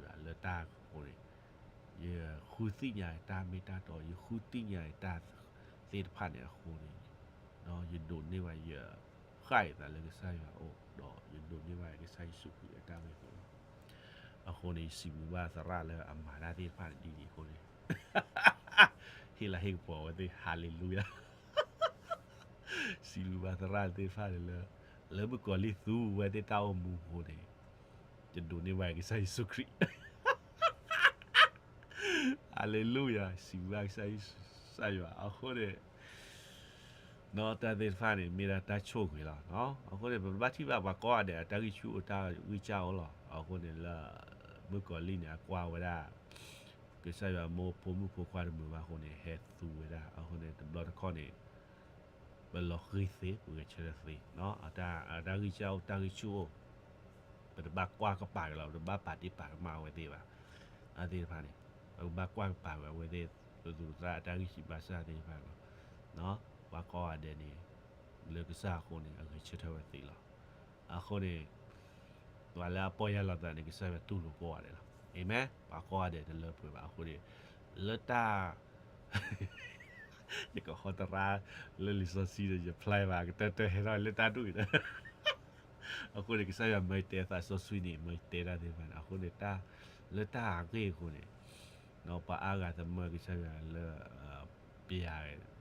ၤ, လၢတၢ်တဂၤအဃိန့ၣ် ယတပီၤခံဘၣ်, လၢတၢ်အဃိန့ၣ် ယဃုသ့ၣ်ညါတၢ်မ့ၢ်တၢ်တီ, ယဃုသ့ၣ်ညါတၢ်သ့ၣ်တဖၣ်န့ၣ်အဃိန့ၣ် ဒီးယဒိးန့ၢ်ဘၣ် ယဃၣ်အသးလၢကစၢ်ယွၤအအိၣ်, ဒီးယဒိးန့ၢ်ဘၣ်ကစၢ်ယ့ၣ်ၡူးခရံာ်အတၢ်ဂ့ၢ်အဃိလီၤ. အဃိန့ၣ် ယစံးဘျုးဘၣ်သရၣ်လၢအမၤတၢ်သ့ၣ်တဖၣ်န့ၣ်ဒ်န့ၣ်အဃိန့ၣ် ဟ့ၣ်လၤဟ့ၣ်ကပီၤအဝဲသ့ၣ်, ဟၤလ့လူယၤ စံးဘျုးဘၣ်သရၣ်သ့ၣ်တဖၣ်န့ၣ်လၢ လၢမုၣ်ကီၤလံၢ်သူဝဲသ့ၣ်တၢ်အိၣ်မူအဃိန့ၣ် ယဒိးန့ၢ်ဘၣ်ကစၢ်ယ့ၣ်ၡူးခရံာ် ဟၤလ့လူယၤ, စံးဘျုးဘၣ်ကစၢ်ယွၤအဃိန့ၣ် တၢ်သ့ၣ်တဖၣ်န့ၣ် မ့ၢ်ဒၣ်တၢ်ဆိၣ်ဂ့ၤလီၤ. အဃိန့ၣ် ပဘၣ်ထံၣ်ဘၣ်ပှၤကိးဂၤဒဲး အတၢ်ဂံၢ်ဆူၣ်အိၣ်တၢ်ဂံၢ်စၢ်အိၣ်လီၤ. အဃိန့ၣ်လၢ မုၣ်ကီၤလံၢ်န့ၣ် အကွၢ်ဝဲဒၣ် ကစၢ်ယွၤအမိၢ်ဖိမုၣ်ဖိခွါတမုာ်ဘၣ်အဃိန့ၣ် ဟဲသူဝဲဒၣ်. အဃိန့ၣ် တဘျီတခီၣ်န့ၣ် ပလီၤဃံၤသ့ ပဂဲၤဆၢထၢၣ်သ့ အတၢ်ဂံၢ်စၢ်အိၣ် တၢ်ဂံၢ်ဆူၣ်အိၣ် ပတဘၣ်ကွၢ်ကပၤက့ၤလီၤ, ပတဘၣ်ပာ်တ့ၢ်ပာ်ကမၣ်အဝဲသ့ၣ်ဘၣ်. အဝဲသ့ၣ်တဖၣ်န့ၣ် ပကဘၣ်ကွၢ်ကပၤဝဲအဝဲသ့ၣ် ပသူၣ်ပသးအတၢ်ဂံၢ်ဆံးဘၣ်ဆၣ်သ့ၣ်တဖၣ်လီၤ. ပှၤကိးဂၤဒဲးန့ၣ် လၢကစၢ်အဃိန့ၣ် အဂဲၤဆၢထၢၣ်ဝဲသ့လီၤ. အဃိန့ၣ် ပှၤလၢအပီၢ်ယၢ်လီၤသးန့ၣ် ကစၢ်ယွၤတူၢ်လိာ်ကိးဂၤဒဲးလီၤ. အၤမ့ၣ်, ပှၤကိးဂၤဒဲးတလၢပှဲၤဘၣ်အဃိန့ၣ် လၢတၢ် ယကဟီသရၣ်လၢလံာ်စီဆှံဒီး ယဖျါဘၣ် ကတၢၢ်တၢၢ်ဟဲထီၣ်လၢတၢ်ဒိၣ်အံၤဒီး အဃိန့ၣ် ကစၢ်ယွၤမၢယတဲသးစီဆှံန့ၣ် မၢယတဲတၢ်သ့ၣ်တဖၣ်န့ၣ် အဃိန့ၣ် တၢ်လၢတၢ်အဂ့ၢ်အဃိန့ၣ် ပှၤအါဂၤသမၢကစၢ်ယွၤလၢ ပျဲ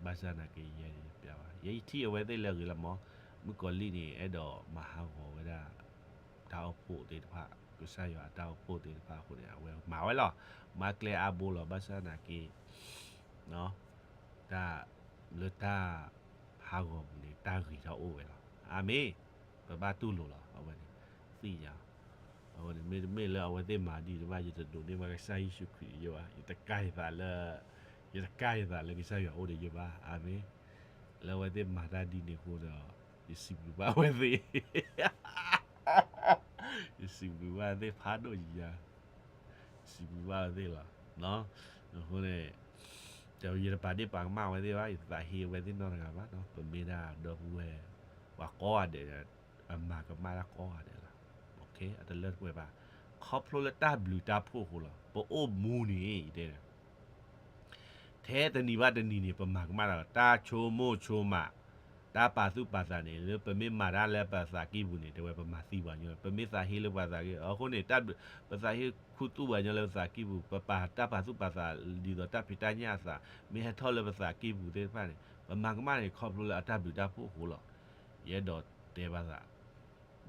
ဘၣ်ဆၣ်သနာ်က့ ယဲန့ၣ်ပျဲဘၣ် ယဲယထံၣ်အဝဲသ့ၣ်လၢအဂ့ၤလီၤမး, မုၣ်ကီၤလံၢ်န့ၣ် အဲၣ်ဒိးမၤဟးဂီၤဝဲဒၣ် တၢ်အိၣ်ဖှိၣ်သ့ၣ်တဖၣ် ကစၢ်ယွၤအတၢ်အိၣ်ဖှိၣ်သ့ၣ်တဖၣ်အဃိန့ၣ် အဝဲမၤဝဲလီၤ. မၤကျဲအါဘိလီၤ ဘၣ်ဆၣ်သနာ်က့ တၢ် လၢတၢ်ဟးဂီၤပူၤန့ၣ် တၢ်ဂ့ၤထီၣ်အိၣ်ဝဲလီၤ. အၤမ့ၣ်, ပဘၣ်တူၢ်လိာ်လီၤ အဝဲန့ၣ် သ့ၣ်ညါ အဝဲန့ၣ် မ့တမ့ၢ်လၢအဝဲသ့ၣ်မၤဒ်န့ၣ်ဘၣ် ယတဒိးန့ၢ်ဘၣ်ကစၢ်ယ့ၣ်ၡူးခရံာ်ယဲဘၣ်, ယတကဲယသးလၢ ယတကးယသးလၢကစၢ်ယွၤအိၣ်ဒီးယဘၣ်. အၤမ့ၣ်. လၢအဝဲသ့ၣ်မၤတၢ်ဒ်န့ၣ်အဃိဒီး ယစံးဘျုးဘၣ်အဝဲသ့ၣ်, ယစံးဘျုးဘၣ်အဝဲသ့ၣ်ဖးဒိၣ်ယၤ, စံးဘျုးဘၣ်အဝဲသ့ၣ်လီၤ. အဃိန့ၣ် ယတပာ်ဒ့ၣ်ပာ်ကမၣ်အဝဲသ့ၣ်ဘၣ်, ယသးဟ့အဝဲသ့ၣ်နီတဂၤဘၣ်နီၤ. ပမ့ၢ်ဒၣ်ဒီပုၢ်ဝဲၢ် ပှၤကိးဂၤဒဲး အမၤကမၣ်တၢ်ကိးဂၤဒဲးလီၤ. အတလၢတပှဲၤဘၣ်, ခီဖျိလၢတၢ်ဘျုးတၢ်ဖှိၣ်အဃိလီၤ. ပအိၣ်မူန့ၣ် ယတဲ ထဲတနံၤဘၣ်တနံၤန့ၣ် ပမၤကမၣ်တၢ် တၢ်ဆိကမိၣ်ဆိကမး, တၢ်ပာ်သူၣ်ပာ်သးန့ၣ် လၢပမ့ၢ်မၤတၢ်လၢပသးကံၢ်ပူၤန့ၣ် တဲဝဲပမၤသံပှၤကညီ, ပမ့ၢ်သးဟ့လၢပှၤသးကံၢ် အဃိန့ၣ် ပသးဟ့ခူသူၣ်ပှၤကညီလၢပသးကံၢ်ပူၤ, ပပာ်တၢ်ပာ်သူၣ်ပာ်သး ဒ်သိးတၢ်ဖံးတၢ်ညၣ်အသး မ့ၢ်ဟဲထီၣ်လၢပသးကံၢ်ပူၤသ့ၣ်တဖၣ်န့ၣ် ပမၤကမၣ်န့ၣ် ခီဖျိလၢအတၢ်ဘျုးတၢ်ဖှိၣ်အဃိလီၤ. ယအဲၣ်ဒိးတဲဘၣ်သး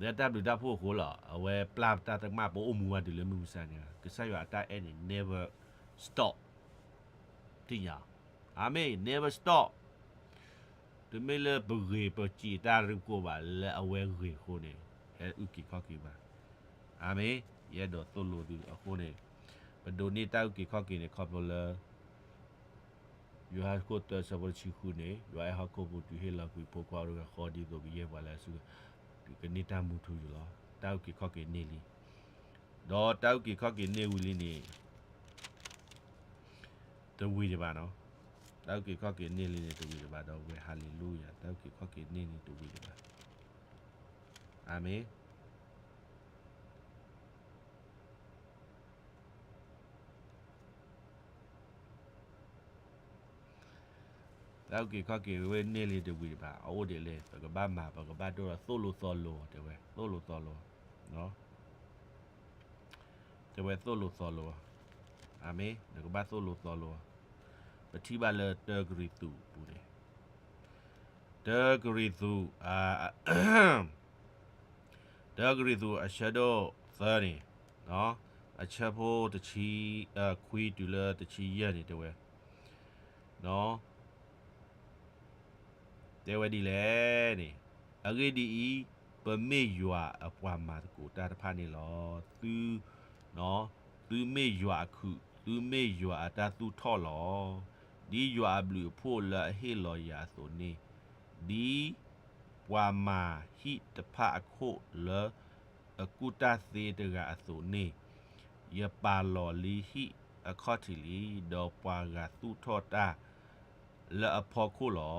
လၢတၢ်ဘျုးတၢ်ဖှိၣ်အဃိလီၤ. အဝဲပျၢ်တၢ်တမၣ် ပအိၣ်မူဝဲတုၤလၢမုၢ်မဆါန့ၣ် ကစၢ်ယွၤအတၢ်အဲၣ်န့ၣ် never stop, သ့ၣ်ညါ, အၤမ့ၣ်, never stop. တမ့ၢ်လၢပဂ့ၤပစံးတၢ်ရူၢ်ကိၢ်ဘၣ်, လၢအဝဲဂ့ၤအဃိန့ၣ် ဟဲအုၣ်က့ၤခီၣ်က့ၤဘၣ်. အၤမ့ၣ်. ယအဲၣ်ဒိးသိၣ်လိသုအဃိန့ၣ် ပဒိးန့ၢ်တၢ်အုၣ်က့ၤခီၣ်က့ၤန့ၣ် ခီဖျိလၢ ယိၤဟၣ်ခိၣ်တၢ ဆၢဖိတဆံဃုန့ၣ် ယွၤအဲၣ်ဟီၣ်ခိၣ်ဖိတုၤ ဟ့ၣ်လီၤကွံာ်ဖိခွါအိၣ်တဂၤဃီ ဒ်သိးကယဲၢ်ပှၤလၢအစု ကန့ၢ်တၢ်မူထူယိာ်လီၤ. တၢ်အုၣ်က့ၤခီၣ်က့ၤန့ၢ်လံ, ဒီးတၢ်အုၣ်က့ၤခီၣ်က့ၤန့ၢ်ဝံၤလံန့ၣ် တဝံၤတဘၣ်နီၤ. တၢ်အုၣ်က့ၤခီၣ်က့ၤန့ၢ်လံန့ၣ် တဝံၤတဘၣ် ဒီပုၢ်ဝဲၢ်, ဟါလ့လူယၤ, တၢ်အုၣ်က့ၤခီၣ်က့ၤန့ၢ်လံတဝံၤတဘၣ်. အၤမ့ၣ်. တၢ်အုၣ်က့ၤခီၣ်က့ၤဝဲန့ၢ်လံတဝံၤတဘၣ် အအိၣ်ဒ်လဲၣ်, ပကဘၣ်မၤ ပကဘၣ်ဒိၣ်ဒီးသိၣ်လိသီလိ, တဲဝဲ သိၣ်လိသီလိ, တဲဝဲသိၣ်လိသီလိ, အၤမ့ၣ်, နကဘၣ်သိၣ်လိသီလိ. ပထံၣ်ဘၣ်လၢတၢကရံၣ်သူးအပူၤန့ၣ်, တၢကရံၣ်သူး တၢကရံၣ်သူး အဆၢဒိၣ်သၢန့ၣ်, အဆၢဖိတဆံ, ခွံတုၤလၢတဆံယဲၢ်န့ၣ် တဲဝဲ, တဲဝဲဒ်လဲၣ်န့ၣ်, အဂ့ၢ်ဒ်အံၤ, ပမ့ၢ်ယွၤအပှၤမၤသကိးတၢ်တဖၣ်န့ၣ်လီၤ. သု, သုမ့ၢ်ယွၤအခုး, သုမ့ၢ်ယွၤအတၢ်သူၣ်ထီၣ်လီၤ. ဒ်ယွၤအဘျုးအဖှိၣ်လၢအဟ့ၣ်လီၤယၤအသိးန့ၣ်, ဒ်ပှၤမၤဟံၣ်တဖၣ်အခိၣ်လၢ အကူၣ်တၢ်သ့တဂၤအသိးန့ၣ်, ယပာ်လီၤလံဟံၣ်အခီၣ်ထံးလံ, ဒီးပှၤဂၤသူၣ်ထီၣ်တၢ်လၢအဖီခိၣ်လီ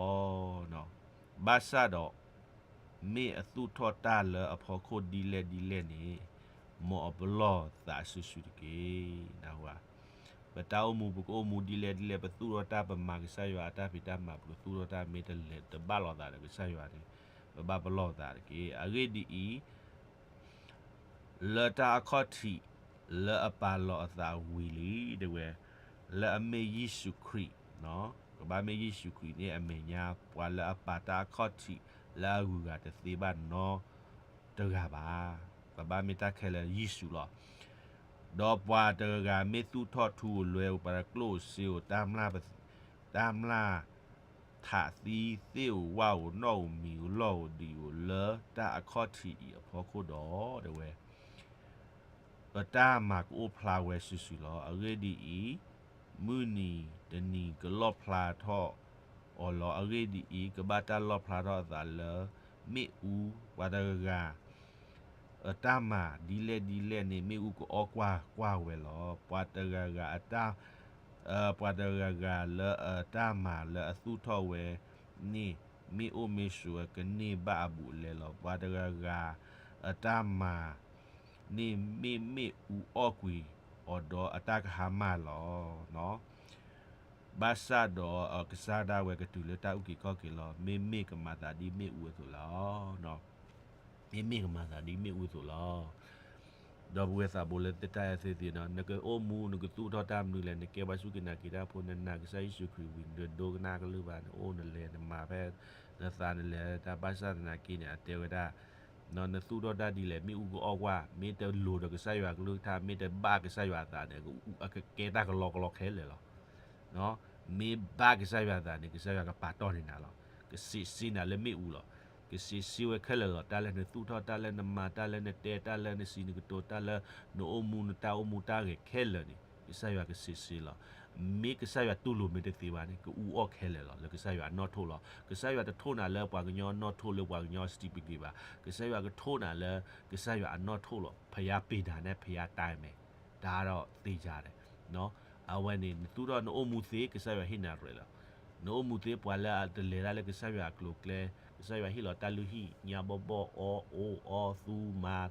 ၤ. ဘၣ်ဆၣ်ဒီး မ့ၢ်အသူၣ်ထီၣ်တၢ်လၢအဖီခိၣ်ဒ်လဲၣ်ဒ်လဲၣ်န့ၣ်, မ်အပလီၢ်သးစုာ်စုာ်တက့ၢ်. နၢ်ဟူဧါ. ပတၢ်အိၣ်မူပကအိၣ်မူဒ်လဲၣ်ဒ်လဲၣ်, ပသူၣ်ထီၣ်တၢ် ပမၤကစၢ်ယွၤအတၢ်ဖံးတၢ်မၤ ပကသူၣ်ထီၣ်တၢ် မ့ၢ်တလဲၤတဘၣ်လိာ်သးဒီးကစၢ်ယွၤန့ၣ်, ပဘၣ်ပလီၢ်သးတက့ၢ်. အဂ့ၢ်ဒ်အံၤ, လၢတၢ်အခီၣ်ထံးလၢအပာ်လီၤအသးဝံၤလံ တဲဝဲ, လၢအမ့ၢ်ယ့ၣ်ၡူးခရံာ်, ကဘၣ်မ့ၢ်ယ့ၣ်ၡူးခရံာ်န့ၣ်အမဲာ်ညါ ပှၤလၢအပာ်တၢ်အခီၣ်ထံးလၢအဂုၤအဂၤတသ့ဘၣ်နီတဂၤဘၣ်. ကဘၣ်မ့ၢ်တၢ်ခဲလၢာ်ယ့ၣ်ၡူးလီၤ. ဒီးပှၤတဂၤဂၤမ့ၢ်သူၣ်ထီၣ်ထူဧိၤလွဲဧိၤ, ပှၤတကျိၣ်ဧိၤစ့ဧိၤ, တၢ်မျၢ်ထးသံသ့ၣ်ဧိၤဝၣ်ဧိၤ, နီၣ်ဧိၤမံၤဧိၤလီၢ်ဧိၤဒံးဧိၤ, လၢတၢ်အခီၣ်ထံးအံၤအဖီခိၣ်ဒီး တဲဝဲ, ပတၢ်မၤကအိၣ်ဖျါဝဲစုာ်စုာ်လီၤ. အဂ့ၢ်ဒ်အံၤ, မုၢ်နံၤတနံၤကလီၣ်ဖျါထီၣ်အီၤလီၤ. အဂ့ၢ်ဒ်အံၤ, ကဘၣ်တၢ်လီၣ်ဖျါထီၣ်အသးလၢ မ့ၣ်အူ, ပှၤတဂၤဂၤ အတၢ်မၤဒ်လဲၣ်ဒ်လဲၣ်န့ၣ် မ့ၣ်အူကအီၣ်ကွၢ်ကွၢ်ဝဲလီၤ. ပှၤတဂၤဂၤအတၢ်, ပှၤတဂၤဂၤလၢအတၢ်မၤလၢအသူၣ်ထီၣ်ဝဲန့ၣ် မ့ၢ်အိၣ်မ့ၢ်ဆိးဝဲကန့ၢ်ဘၣ်အဘူးအလဲလီၤ. ပှၤတဂၤဂၤအတၢ်မၤ န့ၣ်မ့ၢ်မ့ၣ်အူအီၣ်ကွံာ်အီၤဒီးအတၢ်ကဟါမၢ်လီၤ. ဘၣ်ဆၣ်ဒီးကစၢ်ဒၣ်ဝဲကတုၤလၢတၢ်အုၣ်က့ၤခီၣ်က့ၤလီၤ. မ့မ့ၢ်ကမၤသးဒ်မ့ၣ်အူအသိးလီၤ. မ့မ့ၢ်ကမၤသးဒ်မ့ၣ်အူအသိးလီၤ. ဒီပုၢ်ဝဲၢ်သးဘိလၢသ့ၣ်တၢ်အဲၣ်သုသ့ၣ်နီၤ, နကအိၣ်မူ နကသူၣ်ထီၣ်တၢ်မနုၤလဲၣ်, နကဲပှၤစူၢ်က့ၤနာ်က့ၤတၢ်ဖိ, နနာ်ကစၢ်ယ့ၣ်ၡူးခရံာ်ဝံၤ နတဒိကနၣ်ကလုၢ်ဘၣ်, နအိၣ်နလဲၤနမၤဖဲနသးနလဲၤတၢ်ဘၣ်ဆၣ်သနာ်က့န့ၣ် အတဲဝဲဒၣ် နသူၣ်ထီၣ်တၢ်ဒ်လဲၣ်, မ့ၣ်အူကအီၣ်ကွၢ်, မ့ၢ်တလိၤဒီးကစၢ်ယွၤကလုၢ်ကထါ, မ့ၢ်တဘၣ်ကစၢ်ယွၤအသးန့ၣ် အကကဲတၢ်ကလီကလီခဲလၢာ်လီၤ. မ့ၢ်ဘၣ်ကစၢ်ယွၤအသးန့ၣ် ကစၢ်ယွၤကပာ်တီၢ်န့ၢ်နၤလီၤ. ကစံးဆှံနၤလၢမ့ၣ်အူလီၤ. ကစံးဆှံဝဲခဲလၢာ်လီၤ. တၢ်လၢနသူၣ်ထီၣ်, တၢ်လၢနမၤ, တၢ်လၢနတဲ, တၢ်လၢနစံးနကတိၤ, တၢ်လၢနအိၣ်မူနတၢ်အိၣ်မူတၢ်ဂဲၤခဲလၢာ်န့ၣ် ကစၢ်ယွၤကစံးစ့လီၤ. မ့ၢ်ကစၢ်ယွၤတူၢ်လိာ်မ့ၢ်တသ့ဘၣ်န့ၣ် ကအူအီၣ်ခဲလၢာ်လီၤ လၢကစၢ်ယွၤအနီၣ်ထိၣ်လီၤ. ကစၢ်ယွၤတထိၣ်နၤလၢပှၤကညီနီၣ်ထိၣ် လၢပှၤကညီ certificate ဘၣ်. ကစၢ်ယွၤကထိၣ်နၤလၢ ကစၢ်ယွၤအနီၣ်ထိၣ်လီၤ. ဖယါပ့ၤဒၣ်နဲ ဖယါတၢ်မဲာ် တၢ်ဒီးသ့ၣ်ညါဒီး အဝဲန့ၣ် နသူၣ်ထီၣ်နအိၣ်မူသ့ ကစၢ်ယွၤဟ့ၣ်နၤရဲၣ်လီၤ. နအိၣ်မူသ့ ပှၤလၢအတလဲၤတၢ်လၢကစၢ်ယွၤအကျိၤအကျဲ, ကစၢ်ယွၤဟ့ၣ်လီၤတၢ်လုၢ်ဟံၣ် ညါဘီဘီ အီအီအီ သူမၤ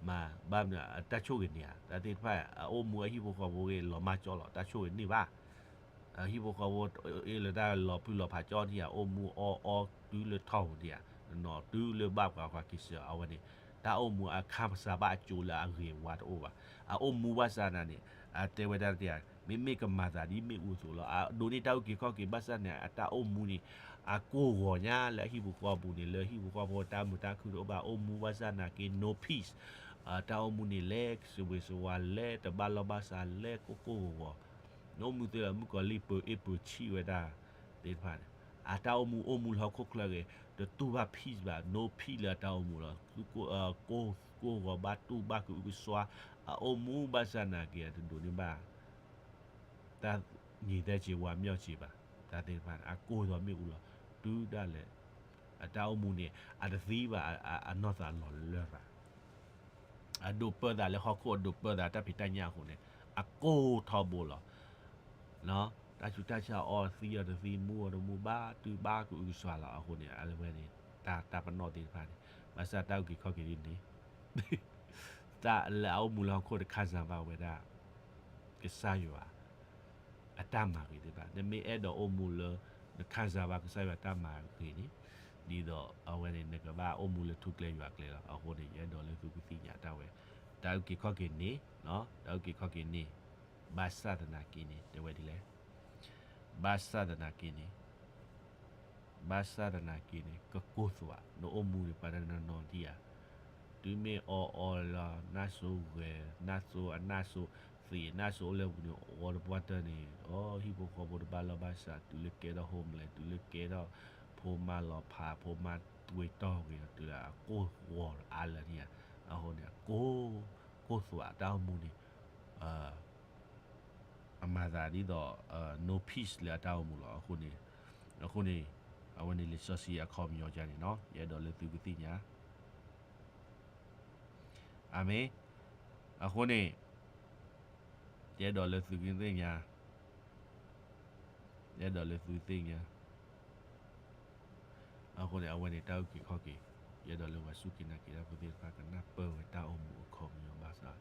မၤ ဘၣ်မနုၤ တၢ်ဆိၣ်ဂ့ၤန့ၢ်ဧါ, တၢ်သ့ၣ်တဖၣ် အအိၣ်မူအဟံၣ်ဖိဃီဖိဂ့ၤ လီၤမၢ်ကၠီလီၤ, တၢ်ဆိၣ်ဂ့ၤန့ၢ်ဘၣ်. ဟံၣ်ဖိဃီဖိ အ့ၣ်လၢတၢ်လီၤဖုလီၤဖးကၠီန့ၣ်ဧါ, အိၣ်မူအီအီတုၤလၢထီၣ်ပူၤန့ၣ်ဧါ, နီၢ်တုၤလၢဘၣ်ပှၤကွၢ်က့ၤစၢၤ အဝဲန့ၣ် တၢ်အိၣ်မူအခါပစၢ်ဘၣ်အကၠိလၢအဂ့ၤဝါတအိၣ်ဘၣ်. အအိၣ်မူဘၣ်ဆၣ်နၤန့ၣ် အတဲဝဲဒၣ်တၢ်, မ့မ့ၢ်ကမၤသးဒ်မ့ၣ်အူအသိးလီၤ. အဒိးန့ၢ်တၢ်အုၣ်က့ၤခီၣ်က့ၤဘၣ်ဆၣ်န့ၣ် အတၢ်အိၣ်မူန့ၣ် အကိၢ်ဂီၤညါလၢအဟံၣ်ဖိဃီဖိပူၤန့ၣ် လၢဟံၣ်ဖိဃီဖိတၢ်မုာ်တၢ်ခုၣ်တအိၣ်ဘၣ် အိၣ်မူဘၣ်ဆၣ်နာ်က့ no peace, တၢ်အိၣ်မူန့ၣ်လဲၤစဝ့ၤစဝါ လဲၤတဘၣ်လီၢ်ဘၣ်စး လဲၤကိၢ်ကိၢ်ဂီၤဂီၤ, နအိၣ်မူသ့လီၤ မုၣ်ကီၤလံၢ်ပၢၤအ့ၣ်ပၢၤဆံၣ်ဝဲဒၣ်သ့ၣ်တဖၣ်န့ၣ် အတၢ်အိၣ်မူအိၣ်မူလၢဟီၣ်ခိၣ်ချၢဂ့ၤ တတူၢ်ဘၣ် peace ဘၣ် no peace လၢအတၢ်အိၣ်မူလီၤ. ကိၢ်ဂီၤဘၣ်တူၢ်ဘၣ်ကအုကစွါ အအိၣ်မူဘၣ်ဆၣ်နာ်က့ အတဒိးန့ၢ်ဘၣ် တၢ်ညီၤသဲစ့ဝါမၠီၣ်စ့ဘၣ်. တၢ်သ့ၣ်တဖၣ်န့ၣ် အကိၢ်ဒီးမ့ၣ်အူလီၤ. တုၤဒၣ်လဲာ် အတၢ်အိၣ်မူန့ၣ် အတသံဘၣ် အနီၢ်သးလီၤလၢၢ်ဘၣ်. အဒိးပၢသးလၢဟီၣ်ခိၣ် အဒိးပၢသးတၢ်ဖံးတၢ်ညၣ်အဃိန့ၣ် အကိၢ်ထီဘိလီၤ. တၢ်ဆူးတၢ်ဆါအီၤသံအီၤတသံ မူအီၤတမူ ဘၣ်တူၢ်ဘၣ်ကအုကစွါလီၤ. အဃိန့ၣ် အဝဲန့ၣ် တၢ်ပနီၣ်သ့ၣ်တဖၣ်န့ၣ် ဘၣ်ဆၣ်တၢ်အုၣ်က့ၤခီၣ်က့ၤဒ်န့ၣ် တၢ်လၢအအိၣ်မူလၢဟီၣ်ခိၣ်တခါစၢ်ဘၣ်ဝဲဒၣ် ကစၢ်ယွၤ အတၢ်မၤဂ့ၤသ့ၣ်တဖၣ် နမ့ၢ်အဲၣ်ဒိးအိၣ်မူလၢ နခၢ်စၢ်ဘၣ်ကစၢ်ယွၤတၢ်မၤဂ့ၤန့ၣ် ဒ်သိးအဝဲန့ၣ် နကဘၣ်အိၣ်မူလၢထူကျဲယွၤကျဲလီၤ. အဃိန့ၣ် ယအဲၣ်ဒိးလၢသုကသ့ၣ်ညါတၢ်ဝဲ တၢ်အုၣ်က့ၤခီၣ်က့ၤန့ၣ် တၢ်အုၣ်က့ၤခီၣ်က့ၤန့ၣ် ဘၣ်ဆၣ်သနာ်က့န့ၣ် တဲဝဲဒ်လဲၣ် ဘၣ်ဆၣ်သနာ်က့န့ၣ် ဘၣ်ဆၣ်သနာ်က့န့ၣ် ကကိၢ်သွး နအိၣ်မူန့ၣ် ပှၤတနီၤနီၤဒံးဧါ တုၤမ့ၢ်အီအီလီၤ နၢ်စိဂဲၤ နၢ်စိအနၢ်စိ သံးအနၢ်စိအိၣ်လၢပူၤန့ၣ် အီတပှၢ်တၢၢ်န့ၣ် အီဟံၣ်ဖိဃီဖိတဘၣ်လီၢ်ဘၣ်စး တုၤလၢကဲထီၣ် homeless တုၤလၢကဲထီၣ် ဖိမါလီၤဖး ဖိမါတ့ၢ်တီၢ်ဂ့ၤ တုၤလၢအကိၢ်ဂီၤအါလၢာ်န့ၣ်ဧါ အဃိန့ၣ် ကိၢ်သွးတၢ်အိၣ်မူန့ၣ် အမၤသးဒ်သိး no peace လၢအတၢ်အိၣ်မူလီၤ. အဃိန့ၣ် အဃိန့ၣ် အဝဲန့ၣ်လံာ်စီဆှံအခီပညီကါန့ၣ်နီၤ ယအဲၣ်ဒိးလၢသုကသ့ၣ်ညါ အၤမ့ၣ်. အဃိန့ၣ် ယအဲၣ်ဒိးလၢသုကသ့ၣ်ညါ ယအဲၣ်ဒိးလၢသုသ့ၣ်ညါ အဃိန့ၣ် အဝဲန့ၣ်တၢ်အုၣ်က့ၤခီၣ်က့ၤ ယအဲၣ်ဒိးလၢပှၤစူၢ်က့ၤနာ်က့ၤတၢ်ဖိသ့ၣ်တဖၣ် ကနၢ်ပၢၢ်ဝဲတၢ်အိၣ်မူအခီပညီဘၣ်ဆၣ်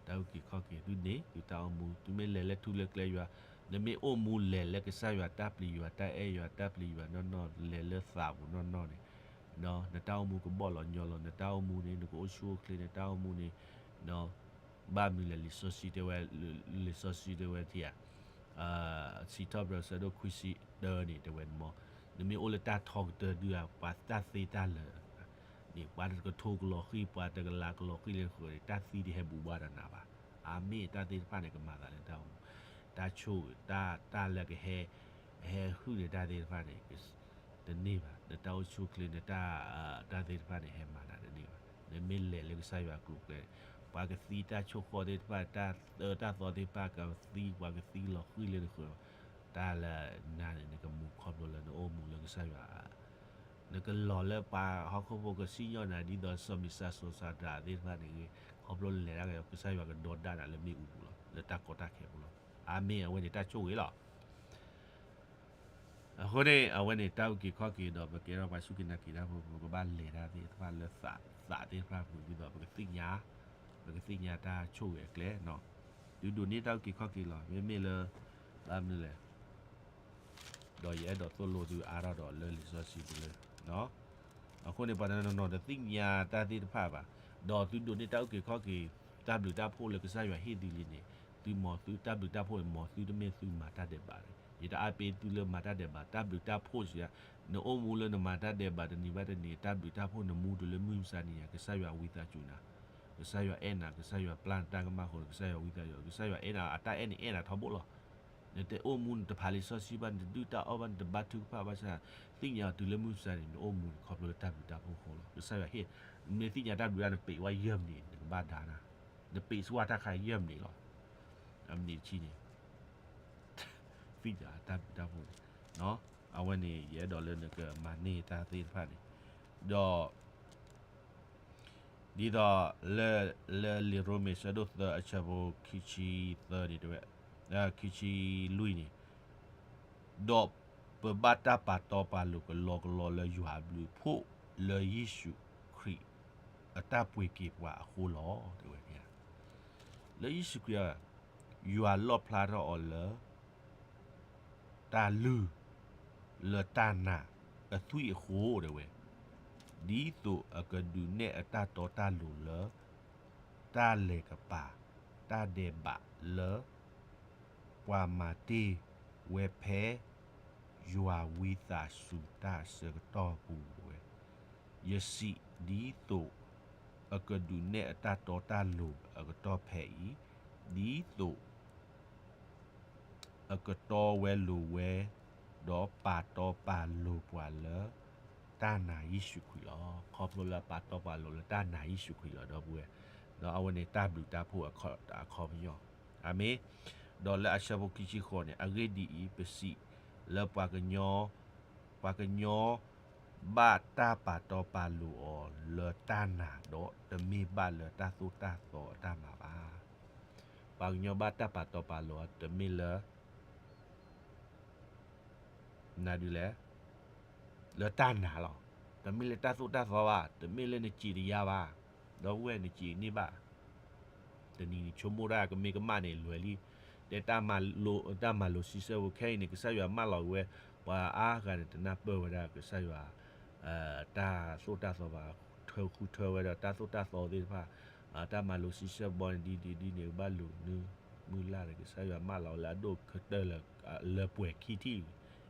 တၢ်အုၣ်က့ၤခီၣ်က့ၤသုန့ၣ် သုတၢ်အိၣ်မူ သုမ့ၢ်လဲၤလၢထူလၢကျဲယွၤ နမ့ၢ်အိၣ်မူလဲၤလၢကစၢ်ယွၤတၢ်ပျံၤ ယွၤတၢ်အဲၣ်ယွၤတၢ်ပျံၤ ယွၤနီၢ်နီၢ် လဲၤလၢသးပူၤနီၢ်နီၢ်န့ၣ် နတၢ်အိၣ်မူကဘီၣ်လီၤညီလီၤ နတၢ်အိၣ်မူန့ၣ် နကအိၣ်ဆူၣ်အိၣ်ချ့ နတၢ်အိၣ်မူန့ၣ် ဘၣ်မနုၤလဲၣ် လံာ်စီဆှံတဲဝဲ လံာ်စီဆှံတဲဝဲထံဧါ စံးထီၣ်ပတြၢၤဆၢဒိၣ်ခွံဆံတၢန့ၣ် တဲဝဲန့ၣ်မ့ၢ် နမ့ၢ်အိၣ်လၢတၢ်ထီကတၢၢ်ဒုဧါ ပှၤတၢ်သ့တၢ်လၢာ်န့ၣ် ပှၤတကထိကလီၤဃံၢ် ပှၤတကလးကလီၤဃံၢ်လၢဃၢၤန့ၣ် တၢ်သံတဟဲဘူးဘၣ်ဒီးနၤဘၣ်. အၤမ့ၣ် တၢ်သ့ၣ်တဖၣ်န့ၣ် ကမၤသးလၢတၢ်အိၣ်မူ တၢ်ဆိၣ်ဂ့ၤ တၢ် တၢ်လၢကဟဲ ဟဲဟုၣ်န့ၢ်တၢ်သ့ၣ်တဖၣ်န့ၣ် တန့ၢ်ဘၣ် နတၢ်အိၣ်ဆူၣ်အိၣ်ချ့ နတၢ် တၢ်သ့ၣ်တဖၣ်န့ၣ် ဟဲမၤနၤတန့ၢ်ဘၣ်. နမ့ၢ်လဲၤလၢကစၢ်ယွၤအကျိၤအကျဲ ပှၤကသံတၢ်ဆိၣ်ဃီသ့ၣ်တဖၣ် တၢ်အၢတၢ်သီသ့ၣ်တဖၣ် ကသံ ပှၤကသံလီၤဃံၢ်လၢနဃၢၤ တၢ်လၢနၤန့ၣ် နကမူခီဖျိလၢနအိၣ်မူလၢကစၢ်ယွၤ နကလီၤလၢပှၤဟီၣ်ခိၣ်ဖိကစံၣ်ညီၣ်နၤ ဒ်သိးစီၤမံၤစၢ်စီၤစၤဒၤသ့ၣ်တဖၣ်န့ၣ်ဂ့ၤ ခီဖျိလဲၤတၢ်က့ၤ ကစၢ်ယွၤကဒီဒၣ်နၤလၢမ့ၣ်အူပူၤလီၤ လၢတၢ်ကီတၢ်ခဲအပူၤလီၤ. အၤမ့ၣ် အဝဲန့ၣ်တၢ်ဆိၣ်ဂ့ၤလီၤ. အဃိန့ၣ် အဝဲန့ၣ်တၢ်အုၣ်က့ၤခီၣ်က့ၤဒီး ပကဲထီၣ်ပှၤစူၢ်က့ၤနာ်က့ၤတၢ်ဖိ ပကဘၣ်လဲၤတၢ်သ့ၣ်တဖၣ်လၢသး သးသ့ၣ်တဖၣ်ပူၤ ဒ်သိးပကသ့ၣ်ညါ ပကသ့ၣ်ညါတၢ်ဆိၣ်ဂ့ၤအကျဲ သုဒိးန့ၢ်တၢ်အုၣ်က့ၤခီၣ်က့ၤလီၤ. မ့မ့ၢ်လၢ ဘၣ်မနုၤလဲၣ် ဒီးယအဲၣ်ဒိးသိၣ်လိသုအါထီၣ်ဒီးလၢလံာ်စီဆှံပူၤလၢ အဃိန့ၣ် ပှၤတနီၤနီၤတသ့ၣ်ညါတၢ်သ့ၣ်တဖၣ်ဘၣ်. ဒီးသုဒိးန့ၢ်တၢ်အုၣ်က့ၤခီၣ်က့ၤ တၢ်ဘျုးတၢ်ဖှိၣ်လၢကစၢ်ယွၤဟ့ၣ်သုလံန့ၣ် သုမ်သုတၢ်ဘျုးတၢ်ဖှိၣ်န့ၣ် မ်သုတမ့ၢ်သုမၤတၢ်ဒဲးဘးန့ၣ် ယတအါပ့ၤသုလၢမၤတၢ်ဒဲးဘး တၢ်ဘျုးတၢ်ဖှိၣ်စံး နအိၣ်မူလၢနမၤတၢ်ဒဲးဘးတနံၤဘၣ်တနံၤ တၢ်ဘျုးတၢ်ဖှိၣ်နမူတုၤလၢမုၢ်မဆါနံၤညါ ကစၢ်ယွၤဝံသးစူၤနၤ ကစၢ်ယွၤအဲၣ်နၤ ကစၢ်ယွၤပျၢ်နတၢ်ကမၣ်အဃိ ကစၢ်ယွၤဝံသးစူၤ ကစၢ်ယွၤအဲၣ်နၤ အတၢ်အဲၣ်န့ၣ်အဲၣ်နၤထီဘိလီၤ. နတအိၣ်မူနတဖးလံာ်စီဆှံဘၣ် နတဒုၣ်တၢ်အီၣ်ဘၣ် နတဘါထုကဖၣ်ဘၣ်ဆၣ် သ့ၣ်ညါအီၤတုၤလၢမုၢ်မဆါန့ၣ် နအိၣ်မူန့ၣ်ခီဖျိလၢတၢ်ဘျုးတၢ်ဖှိၣ်အဃိလီၤ. ကစၢ်ယွၤဟ့ၣ် နမ့ၢ်သ့ၣ်ညါတၢ်ဘျုးဒၣ် နပံးဝဲယဲၢ်မံးနံး နကဘၣ်ဒါနၤ နပံးဆှၢတၢ်ခါယဲၢ်မံးနံးလီၤ. န့ၣ်တဆံန့ၣ် သ့ၣ်ညါတၢ်ဘျုးတၢ်ဖှိၣ်န့ၣ်, အဝဲန့ၣ် ယအဲၣ်ဒိးလၢနကမၤန့ၢ်တၢ်သ့ၣ်တဖၣ်န့ၣ်, ဒီး ဒ်သိးလၢ လၢလံာ်ရိမ့ၤဆၢဒိၣ်သၢအဆၢဖိခံဆံသၢန့ၣ်တဲဝဲ, ခံဆံလွံၢ်န့ၣ်, ဒီးပဘၣ်တၢ်ပာ်တီပာ်လိၤကလီကလီလၢယွၤအဘျုးအဖှိၣ် လၢယ့ၣ်ၡူးခရံာ်အတၢ်ပှ့ၤက့ၤပှၤအဃိလီၤ တဲဝဲန့ၣ်. လၢယ့ၣ်ၡူးခရံာ် ယွၤလီၣ်ဖျါထီၣ်အီၤလၢ တၢ်လုၢ် လၢတၢ်နာ်အသွံၣ်အဃိ တဲဝဲ, ဒ်သိးအကဒုးနဲၣ်အတၢ်တီတၢ်လိၤလၢ တၢ်လဲၤကပၤ တၢ်ဒဲးဘးလၢ ပှၤမၤတ့ၢ်ဝဲဖဲ ယွၤဝံသးစူၤတၢ်အဆၢကတီၢ်ပူၤ တဲဝဲ, ယစံး ဒ်သိးအကဒုးနဲၣ်အတၢ်တီတၢ်လိၤအကတီၢ်ဖဲအံၤ, ဒ်သိး အကတီဝဲလိၤဝဲ, ဒီးပာ်တီပာ်လိၤပှၤလၢ တၢ်နာ်ယ့ၣ်ၡူးခရံာ်လီၤ. ခီဖျိလၢပာ်တီပာ်လိၤလၢတၢ်နာ်ယ့ၣ်ၡူးခရံာ်လီၤ ဒီပုၢ်ဝဲၢ်, ဒီးအဝဲန့ၣ်တၢ်ဘျုးတၢ်ဖှိၣ်အခီပညီ, အၤမ့ၣ်. ဒီးလၢအဆၢဖိခံဆံဃိးန့ၣ်, အဂ့ၢ်ဒ်အံၤ, ပစံးလၢပှၤကညီ ပှၤကညီ ဘၣ်တၢ်ပာ်တီပာ်လိၤအီၤလၢတၢ်နာ်ဒီး တမ့ၢ်ဘၣ်လၢတၢ်သိၣ်တၢ်သီအတၢ်မၤဘၣ်. ပှၤကညီဘၣ်တၢ်ပာ်တီပာ်လိၤအီၤ တမ့ၢ်လၢ နဒုးလဲၣ်, လၢတၢ်နာ်လီၤ. တမ့ၢ်လၢတၢ်သိၣ်တၢ်သီဘၣ်, တမ့ၢ်လၢနစံးတယါဘၣ်, ဒီပုၢ်ဝဲၢ်နစံးန့ၢ်ဘၣ်. တနံၤန့ၣ် ဆိကမိၣ်တၢ်ကမ့ၢ်ကမၣ်န့ၣ် လွဲၤလံ. တဲတၢ်မၤလိ တၢ်မၤလိစံးဆၢဖိခဲအံၤန့ၣ် ကစၢ်ယွၤမၢလီၤက့ၤဝဲ ပှၤအါဂၤန့ၣ် တနၢ်ပၢၢ်ဝဲဒၣ်ကစၢ်ယွၤ တၢ်သိၣ်တၢ်သီဘၣ်, ထၢဃုထၢဝဲဒီးတၢ်သိၣ်တၢ်သီသ့ၣ်တဖၣ်, တၢ်မၤလိစံးဆၢဘီန့ၣ် ဒ်ဒ်ဒ်န့ၣ် ကဘၣ်လိၤနုၢ် မုၢ်လၢ်န့ၣ် ကစၢ်ယွၤမၢလီၤလၢအဒိၣ်ကတၢၢ်လၢ လၢပှဲၤခံထံၣ်,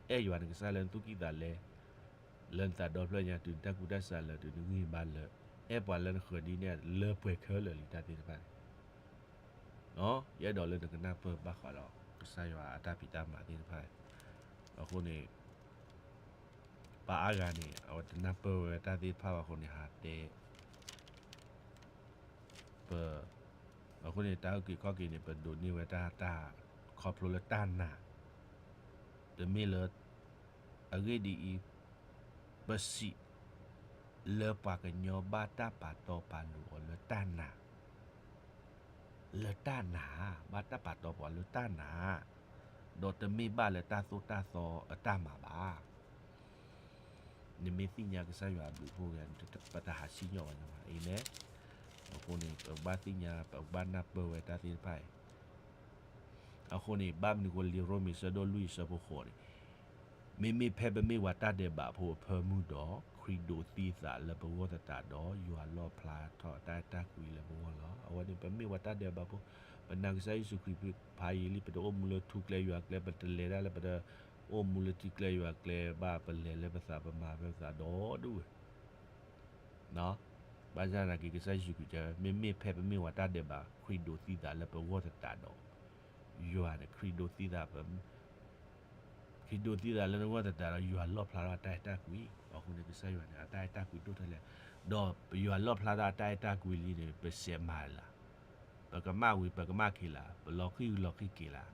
အဲၣ်ယွၤနကစၢ်လၢနသူၣ်ကံၢ်သးလဲ, လၢနသးဒီဖျၢၣ်ညါ တုၤနတၢ်ကူၣ်တၢ်ဆးလၢ တုၤနဂံၢ်နဘါလၢ, အဲၣ်ပှၤလၢနဃၢၤဒ်န့ၣ် လၢပှဲၤခဲလၢာ်လံတၢ်သ့ၣ်တဖၣ်န့ၣ် ယအဲၣ်ဒိးလၢနကနၢ်ပၢၢ်ဘၣ်ဃးဒီး ကစၢ်ယွၤအတၢ်ဖံးတၢ်မၤသ့ၣ်တဖၣ်, အဃိန့ၣ် ပှၤအါဂၤန့ၣ် အဝဲတနၢ်ပၢၢ်ဝဲတၢ်သ့ၣ်တဖၣ်ဘၣ်အဃိန့ၣ် ဟးတဲ ပ အဃိန့ၣ် တၢ်အုၣ်က့ၤခီၣ်က့ၤန့ၣ် ပဒိးန့ၢ်ဝဲတၢ် တၢ်ခီဖျိလၢတၢ်နာ်, တမ့ၢ်လၢ အဂ့ၢ်ဒ်အံၤ, ပစံး လၢပှၤကညီဘၣ်တၢ်ပာ်တီပာ်လိၤအီၤလၢတၢ်နာ်, လၢတၢ်နာ်, ဘၣ်တၢ်ပာ်တီပာ်လိၤလၢတၢ်နာ်, ဒီးတမ့ၢ်ဘၣ်လၢတၢ်သိၣ်တၢ်သီအတၢ်မၤဘၣ်. နမ့ၢ်သ့ၣ်ညါကစၢ်ယွၤအဘျုးအဖှိၣ်ဂ့ၤ ပတဟးစံၣ်ညီၣ်ဝဲန့ၣ်ဘၣ်, အၤမ့ၣ်. အဃိန့ၣ် ပကဘၣ်သ့ၣ်ညါ ပကဘၣ်နၢ်ပၢၢ်ဝဲတၢ်သ့ၣ်တဖၣ်အံၤ, အဃိန့ၣ် ဘၣ်မနုၤအဃိ လံာ်ရိမ့ၤဆၢဒိၣ်လွံၢ်အဆၢဖိဃိးန့ၣ်, မ့မ့ၢ်ဖဲပမ့ၢ်ပှၤတၢ်ဒဲးဘးဖိအဖၢမုၢ်ဒီး ခရံာ်ဒိးသံအသးလၢပဂီၢ်သတးဒီး ယွၤလီၣ်ဖျါထီၣ်တၢ်အဲၣ်တၢ်ကွံလၢပဂီၢ်လီၤ. အဝဲန့ၣ် ပမ့ၢ်ပှၤတၢ်ဒဲးဘးဖိ, ပနာ်ကစၢ်ယ့ၣ်ၡူးခရံာ်ဖးယံာ်လံ, ပတအိၣ်မူလၢထူကျဲယွၤကျဲ, ပတလဲၤဒၣ်လၢပတ အိၣ်မူလၢထူကျဲယွၤကျဲဘၣ်, ပလဲၤလၢပသးပမၤဖဲပသးဒီဒူၣ်ဝဲ ဘၣ်ဆၣ်သနာ်က့ ကစၢ်ယ့ၣ်ၡူးခရံာ်တဲဝဲ မ့မ့ၢ်ဖဲပမ့ၢ်ပှၤတၢ်ဒဲးဘး ခရံာ်ဒိးသံသးလၢပဂီၢ်သတးဒီး ယွၤန့ၣ် ခရံာ်ဒိးသံသး ခရံာ်ဒိးသံသးလၢနဂီၢ်သတးဒီး ယွၤလီၣ်ဖျါထီၣ်အတၢ်အဲၣ်တၢ်ကွံ. အဃိန့ၣ် ကစၢ်ယွၤန့ၣ် အတၢ်အဲၣ်တၢ်ကွံဒိၣ်ထဲလဲၣ်, ဒီးပယွၤလီၣ်ဖျါထီၣ်အတၢ်အဲၣ်တၢ်ကွံလံန့ၣ် ပစဲးမၤလၢ် ပကမၣ်ဝံၤ ပကမၣ်က့ၤလၢ်, ပလီၤဃံၤလီၤဃံၤက့ၤလၢ်,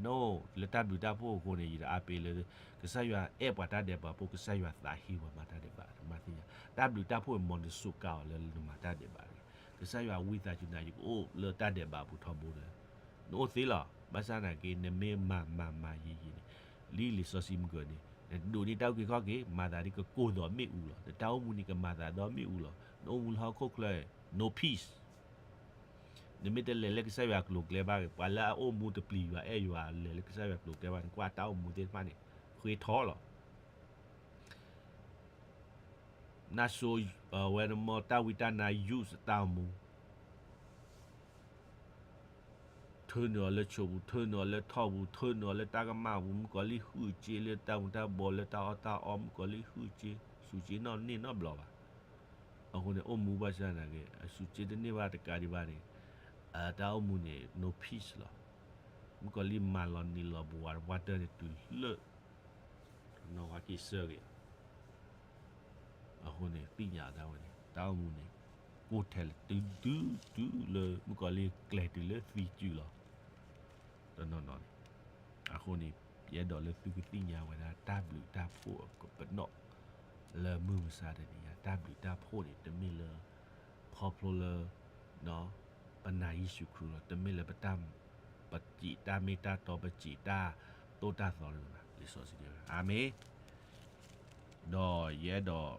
နီၢ်, လၢတၢ်ဘျုးတၢ်ဖှိၣ်အဃိန့ၣ် ယတအါပ့ၤလၢ ကစၢ်ယွၤအဲၣ်ပှၤတၢ်ဒဲးဘးဖိ, ကစၢ်ယွၤသးဟ့ပှၤမၤတၢ်ဒဲးဘး, နမၤသ့ၣ်ညါ, တၢ်ဘျုးတၢ်ဖှိၣ်မ့ၢ်နစူးကါအီၤလၢနမၤတၢ်ဒဲးဘးတဂ့ၤ, ကစၢ်ယွၤဝံသးစူၤနၤ ယကအိၣ်လၢတၢ်ဒဲးဘးပူၤထီဘိလၢ နအိၣ်သ့လီၤ. ဘၣ်ဆၣ်သနာ်က့ နမ့ၢ်မၤမၤမၤယံာ်ယံာ်န့ၣ်, လံာ်လံာ်စီဆှံမုၢ်ကၢၤန့ၣ် နဒိးန့ၢ်တၢ်အုၣ်က့ၤခီၣ်က့ၤ မၤသးဒ်ကကိၢ်ဒီးမ့ၣ်အူလီၤ. နတၢ်အိၣ်မူန့ၣ် ကမၤသးဒီးမ့ၣ်အူလီၤ. နအိၣ်မူလၢဟီၣ်ခိၣ်ချၢ no peace. နမ့ၢ်တလဲၤလၢကစၢ်ယွၤကျိၤကျဲဘၣ်, ပှၤလၢအအိၣ်မူတပျံၤယွၤအဲၣ်ယွၤလဲၤလၢကစၢ်ယွၤကျိၤကျဲဘၣ်န့ၣ် ကွၢ်တၢ်အိၣ်မူသ့ၣ်တဖၣ်န့ၣ် ဃ့ထီလီၤ. နဆိ ဝဲန့ၣ်မ့ၢ်တၢ်ဝံတၢ်နါ use တၢ်အိၣ်မူ ထၢနုာ်အီၤလၢဆိပူၤ, ထၢနုာ်အီၤလၢထီၣ်ပူၤ, ထၢနုာ်အီၤလၢတၢ်ကမၣ်ပူၤ, မုၣ်ကီၤလံၢ်ဟုၣ်စ့လၢတၢ်မူၤတၢ်ဘှီး လၢတၢ်အီၣ်တၢ်အီ, မုၣ်ကီၤလံၢ်ဟုၣ်စ့, စူးစ့နီၣ်န့ၢ်နီတဘျီဘၣ်. အဃိန့ၣ် အိၣ်မူဘၣ်ဆၣ်သနာ်က့ အစူးစ့တန့ၢ်ဘၣ်တကးဒံးဘၣ်န့ၣ် တၢ်အိၣ်မူန့ၣ် no peace လီၤ. မုၣ်ကီၤလံၢ်မၤလီၤနံၤလီၤဘှီးဝဲတၢ်န့ၣ် တုၤလၢ နီၢ်ဝါက့ၤဆၢက့ၤ အဃိန့ၣ် သ့ၣ်ညါတၢ်ဝဲန့ၣ် တၢ်အိၣ်မူန့ၣ် ကိၢ်ထဲလဲၣ် တုၤတုၤတုၤလၢ မုၣ်ကီၤလံၢ်ကျဲၤတုၤလၢသံစုလီၤ. နီၢ်နီၢ်န့ၣ်. အဃိန့ၣ် ယအဲၣ်ဒိးလၢသုကသ့ၣ်ညါဝဲဒၣ် တၢ်ဘျုးတၢ်ဖှိၣ်အကပနီၣ် လၢမုၢ်မဆါတနံၤညါ, တၢ်ဘျုးတၢ်ဖှိၣ်န့ၣ် တမ့ၢ်လၢ ခီဖျိလၢ ပနာ်ယ့ၣ်ၡူးခရံာ်လီၤ, တမ့ၢ်လၢပတၢ် ပစံးတၢ်မ့ၢ်တၢ်တီ ပစံးတၢ်သိၣ်တၢ်သီတဂ့ၤဘၣ်, လံာ်စီဆှံတဲဝဲ. အၤမ့ၣ်. ဒီးယအဲၣ်ဒိး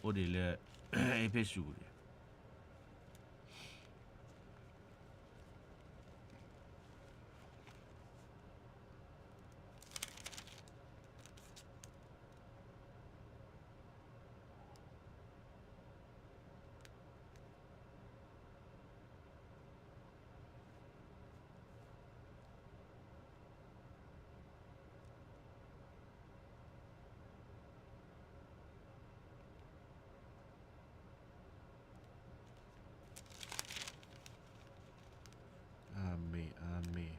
အိၣ်ဒံးလၢ အ့းဖ့းစူးန့ၣ် အၤမ့ၣ်, အၤမ့ၣ်.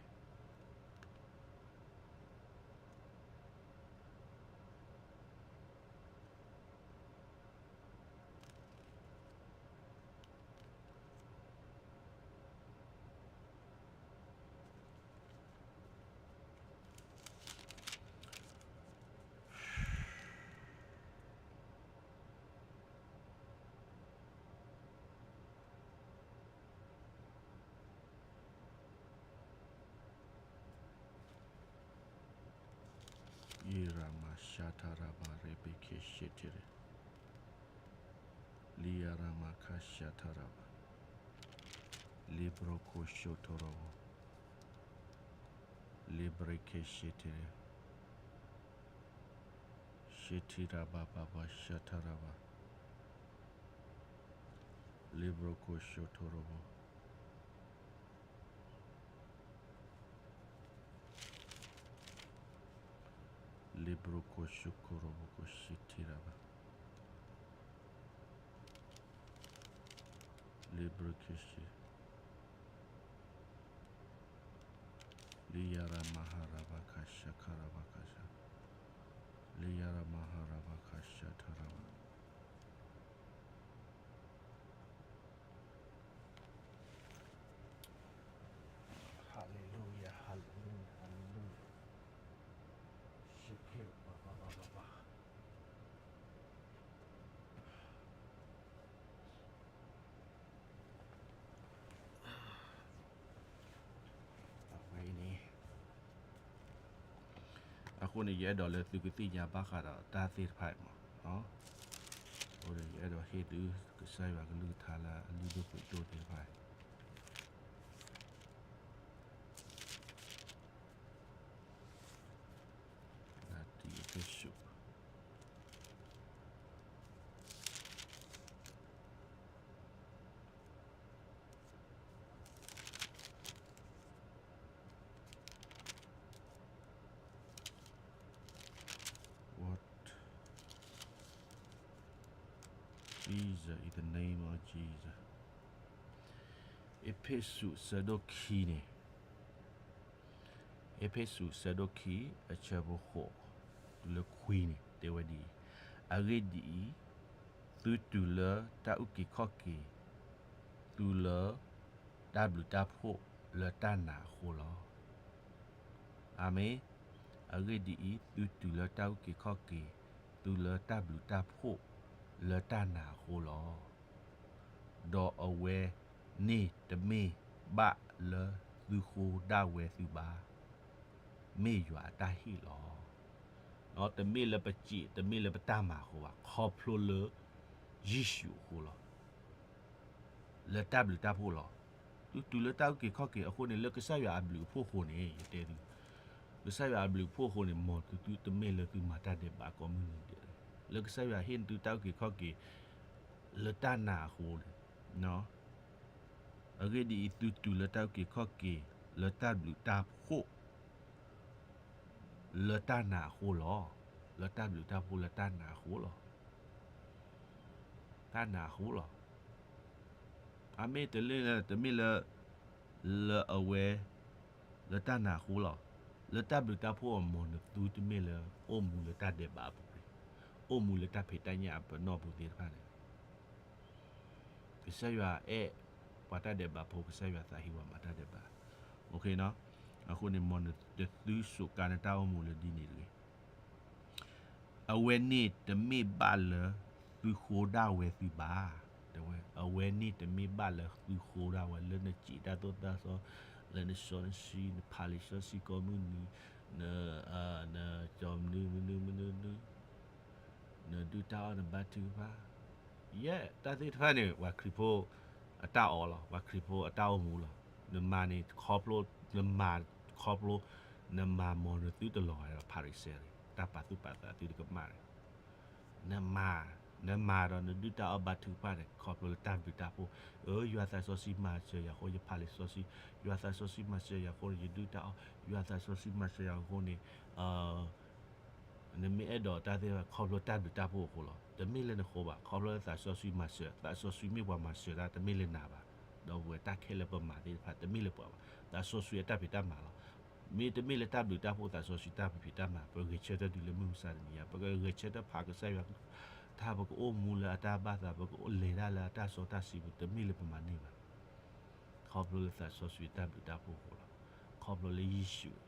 ယရမၤရှးထရဘၣ် ရ့ဘ့ခ့ၣ်ရှ့ထံရ့, လံယရမၤခါရှးထရဘၣ်, လံဘြိခိၣ်ရှိထိရဘၣ်, လံဘြ့ခ့ၣ်ရှ့ထံရ့, ရှ့ထံရဘၣ် ဘၣ်ဘၣ်ရှးထရဘၣ်, လံဘြိခိၣ်ရှိထိရဘၣ်. လံဘြိခိၣ်ရှူခိၣ်ရိဘိခိၣ် ရှ့ထံရဘၣ်, လံဘြိခိၣ်ရှ့, လံယရမၤဟရဘၣ်ခါရှခါရဘၣ်ခါရှ, လံယရမၤဟရဘၣ်ခါရှထရဘၣ်. Hallelujah, hallelujah, hallelujah. Shake it, ba, ba, ba, ba, ba. အဝဲအံၤန့ၣ် အဃိန့ၣ် ယအဲၣ်ဒိးလၢသုကသ့ၣ်ညါဘၣ်ဃးဒီးတၢ်သ့ၣ်တဖၣ်အံၤမး, အဃိန့ၣ် ယအဲၣ်ဒိးဟ့ၣ်သု ကစၢ်ယွၤကလုၢ်ကထါလၢအလုၢ်ဒိၣ်ပှ့ၤဒိၣ်သ့ၣ်တဖၣ်အံၤ လၢတံၤအ့းဖ့းစူး What? Jesus, in the name of Jesus. အ့းဖ့းစူး ဆၢဒိၣ်ခံန့ၣ်, အ့းဖ့းစူး ဆၢဒိၣ်ခံ အဆၢဖိဃိး တုၤလၢခွံန့ၣ် တဲဝဲဒ်အံၤ, အဂ့ၢ်ဒ်အံၤ, သုတုၤလၢတၢ်အုၣ်က့ၤခီၣ်က့ၤ, သုလၢတၢ်ဘျုးတၢ်ဖှိၣ်လၢတၢ်နာ်အဃိလီၤ. အၤမ့ၣ်. အဂ့ၢ်ဒ်အံၤ, သုတုၤလၢတၢ်အုၣ်က့ၤခီၣ်က့ၤ, သုလၢတၢ်ဘျုးတၢ်ဖှိၣ်လၢတၢ်နာ်အဃိလီၤ. ဒီးအဝဲန့ၣ်တမ့ၢ်ဘၣ်လၢသုဃိဒၣ်ဝဲသုဘၣ်, မ့ၢ်ယွၤအတၢ်ဟ့ၣ်လီၤ. တမ့ၢ်လၢပစံး, တမ့ၢ်လၢပတၢ်မၤအဃိဘၣ်, ခီဖျိလၢယ့ၣ်ၡူးအဃိလီၤ. လၢတၢ်ဘျုးတၢ်ဖှိၣ်လီၤ. သုတုၤလၢတၢ်အုၣ်က့ၤခီၣ်က့ၤအဃိန့ၣ် လၢကစၢ်ယွၤအဘျုးအဖှိၣ်အဃိန့ၣ် ယတဲသု, ကစၢ်ယွၤအဘျုးအဖှိၣ်အဃိန့ၣ် မ်သုသုတမ့ၢ်လၢသုမၤတၢ်ဒဲးဘးကိးမုၢ်နံၤဒဲး, လၢကစၢ်ယွၤဟ့ၣ်သုတၢ်အုၣ်က့ၤခီၣ်က့ၤ လၢတၢ်နာ်အဃိန့ၣ် အဂ့ၢ်ဒ်အံၤ, သုတုၤလၢတၢ်အုၣ်က့ၤခီၣ်က့ၤ လၢတၢ်ဘျုးတၢ်ဖှိၣ် လၢတၢ်နာ်အဃိလီၤ. လၢတၢ်ဘျုးတၢ်ဖှိၣ်လၢတၢ်နာ်အဃိလီၤ. တၢ်နာ်အဃိလီၤ. အမ့ၢ်တလၢ တမ့ၢ်လၢ လၢအဝဲ လၢတၢ်နာ်အဃိလီၤ. လၢတၢ်ဘျုးတၢ်ဖှိၣ်အမီၤန့ၣ် သုတမ့ၢ်လၢ အိၣ်မူလၢတၢ်ဒဲးဘးအပူၤ, အိၣ်မူလၢတၢ်ဖံးတၢ်ညၣ်အပနီၣ်ပူၤသ့ၣ်တဖၣ်န့ၣ် ကစၢ်ယွၤအဲၣ် ပှၤတၢ်ဒဲးဘးဖိ ကစၢ်ယွၤသးဟ့ဝဲမၤတၢ်ဒဲးဘး, အဃိန့ၣ် မ်နသုစူးကါနတၢ်အိၣ်မူလၢဒ်န့ၣ်တဂ့ၤ. အဝဲန့ၣ်တမ့ၢ်ဘၣ်လၢသုဃိဒၣ်ဝဲသုဘၣ်, တဲဝဲ အဝဲန့ၣ်တမ့ၢ်ဘၣ်လၢသုဃိဒၣ်ဝဲ လၢနစံးတၢ်သိၣ်တၢ်သီ, လၢနစီနဆှံ နဖးလံာ်စီဆှံကိးမုၢ်နံၤ, န နကၠီမနုၤမနုၤမနုၤမနုၤ, နဒုၣ်တၢ်အီၣ် နဘါထုကဖၣ်, ယဲၢ် တၢ်သ့ၣ်တဖၣ်န့ၣ် ပှၤခရံာ်ဖိအတၢ်အီၣ်လီၤ, ပှၤခရံာ်ဖိအတၢ်အိၣ်မူလီၤ. နမၤန့ၣ်ခီဖျိ, နမၤခီဖျိ, နမၤ မ်နသုတလီၤဂာ်ဒီးဖၤရံၤၡဲန့ၣ် တၢ်ပာ်သူၣ်ပာ်သးသုတကမၣ်န့ၣ် နမၤ, နမၤဒီးနဒုၣ်တၢ်အီၣ်ဘါထုကဖၣ်န့ၣ် ခီဖျိလၢတၢ်ဘျုးတၢ်ဖှိၣ်, အၢ ယွၤသးစီဆှံမၤစၢၤယၤအဃိ ယဖးလံာ်စီဆှံ, ယွၤသးစီဆှံမၤစၢၤယၤအဃိန့ၣ် ယဒုၣ်တၢ်အီၣ်, ယွၤသးစီဆှံမၤစၢၤယၤအဃိန့ၣ် နမ့ၢ်အဲၣ်ဒိးတၢ်သ့ၣ်တဖၣ် ခီဖျိတၢ်ဘျုးတၢ်ဖှိၣ်အဃိလီၤ. တမ့ၢ်လၢနဃိဘၣ်, ခီဖျိလၢသးစီဆှံမၤစၢၤ, သးစီဆှံမ့ၢ်ပှၤမၤစၢၤတၢ် တမ့ၢ်လၢနၤဘၣ်. ဒီပုၢ်ဝဲၢ် တၢ်ခဲလၢာ်ပမၤသ့ၣ်တဖၣ် တမ့ၢ်လၢပှၤဘၣ်, သးစီဆှံအတၢ်ဖံးတၢ်မၤလီၤ. မ့တမ့ၢ်လၢတၢ်ဘျုးတၢ်ဖှိၣ် သးစီဆှံတၢ်ဖံးတၢ်မၤ ပဂဲၤဆၢထၢၣ်တုၤလၢမုၢ်မဆါတနံၤညါ, ပကဂဲၤဆၢထၢၣ်ဖးကစၢ်ယွၤ, တၢ်ပကအိၣ်မူလၢအတၢ်ဘၣ်သး ပကလဲၤတၢ်လၢအတၢ်စီတၢ်ဆှံပူၤ တမ့ၢ်လၢပမၤန့ၢ်ဘၣ်. ခီဖျိလၢသးစီဆှံတၢ်ဘျုးတၢ်ဖှိၣ်အဃိလီၤ. ခီဖျိလၢယ့ၣ်ၡူး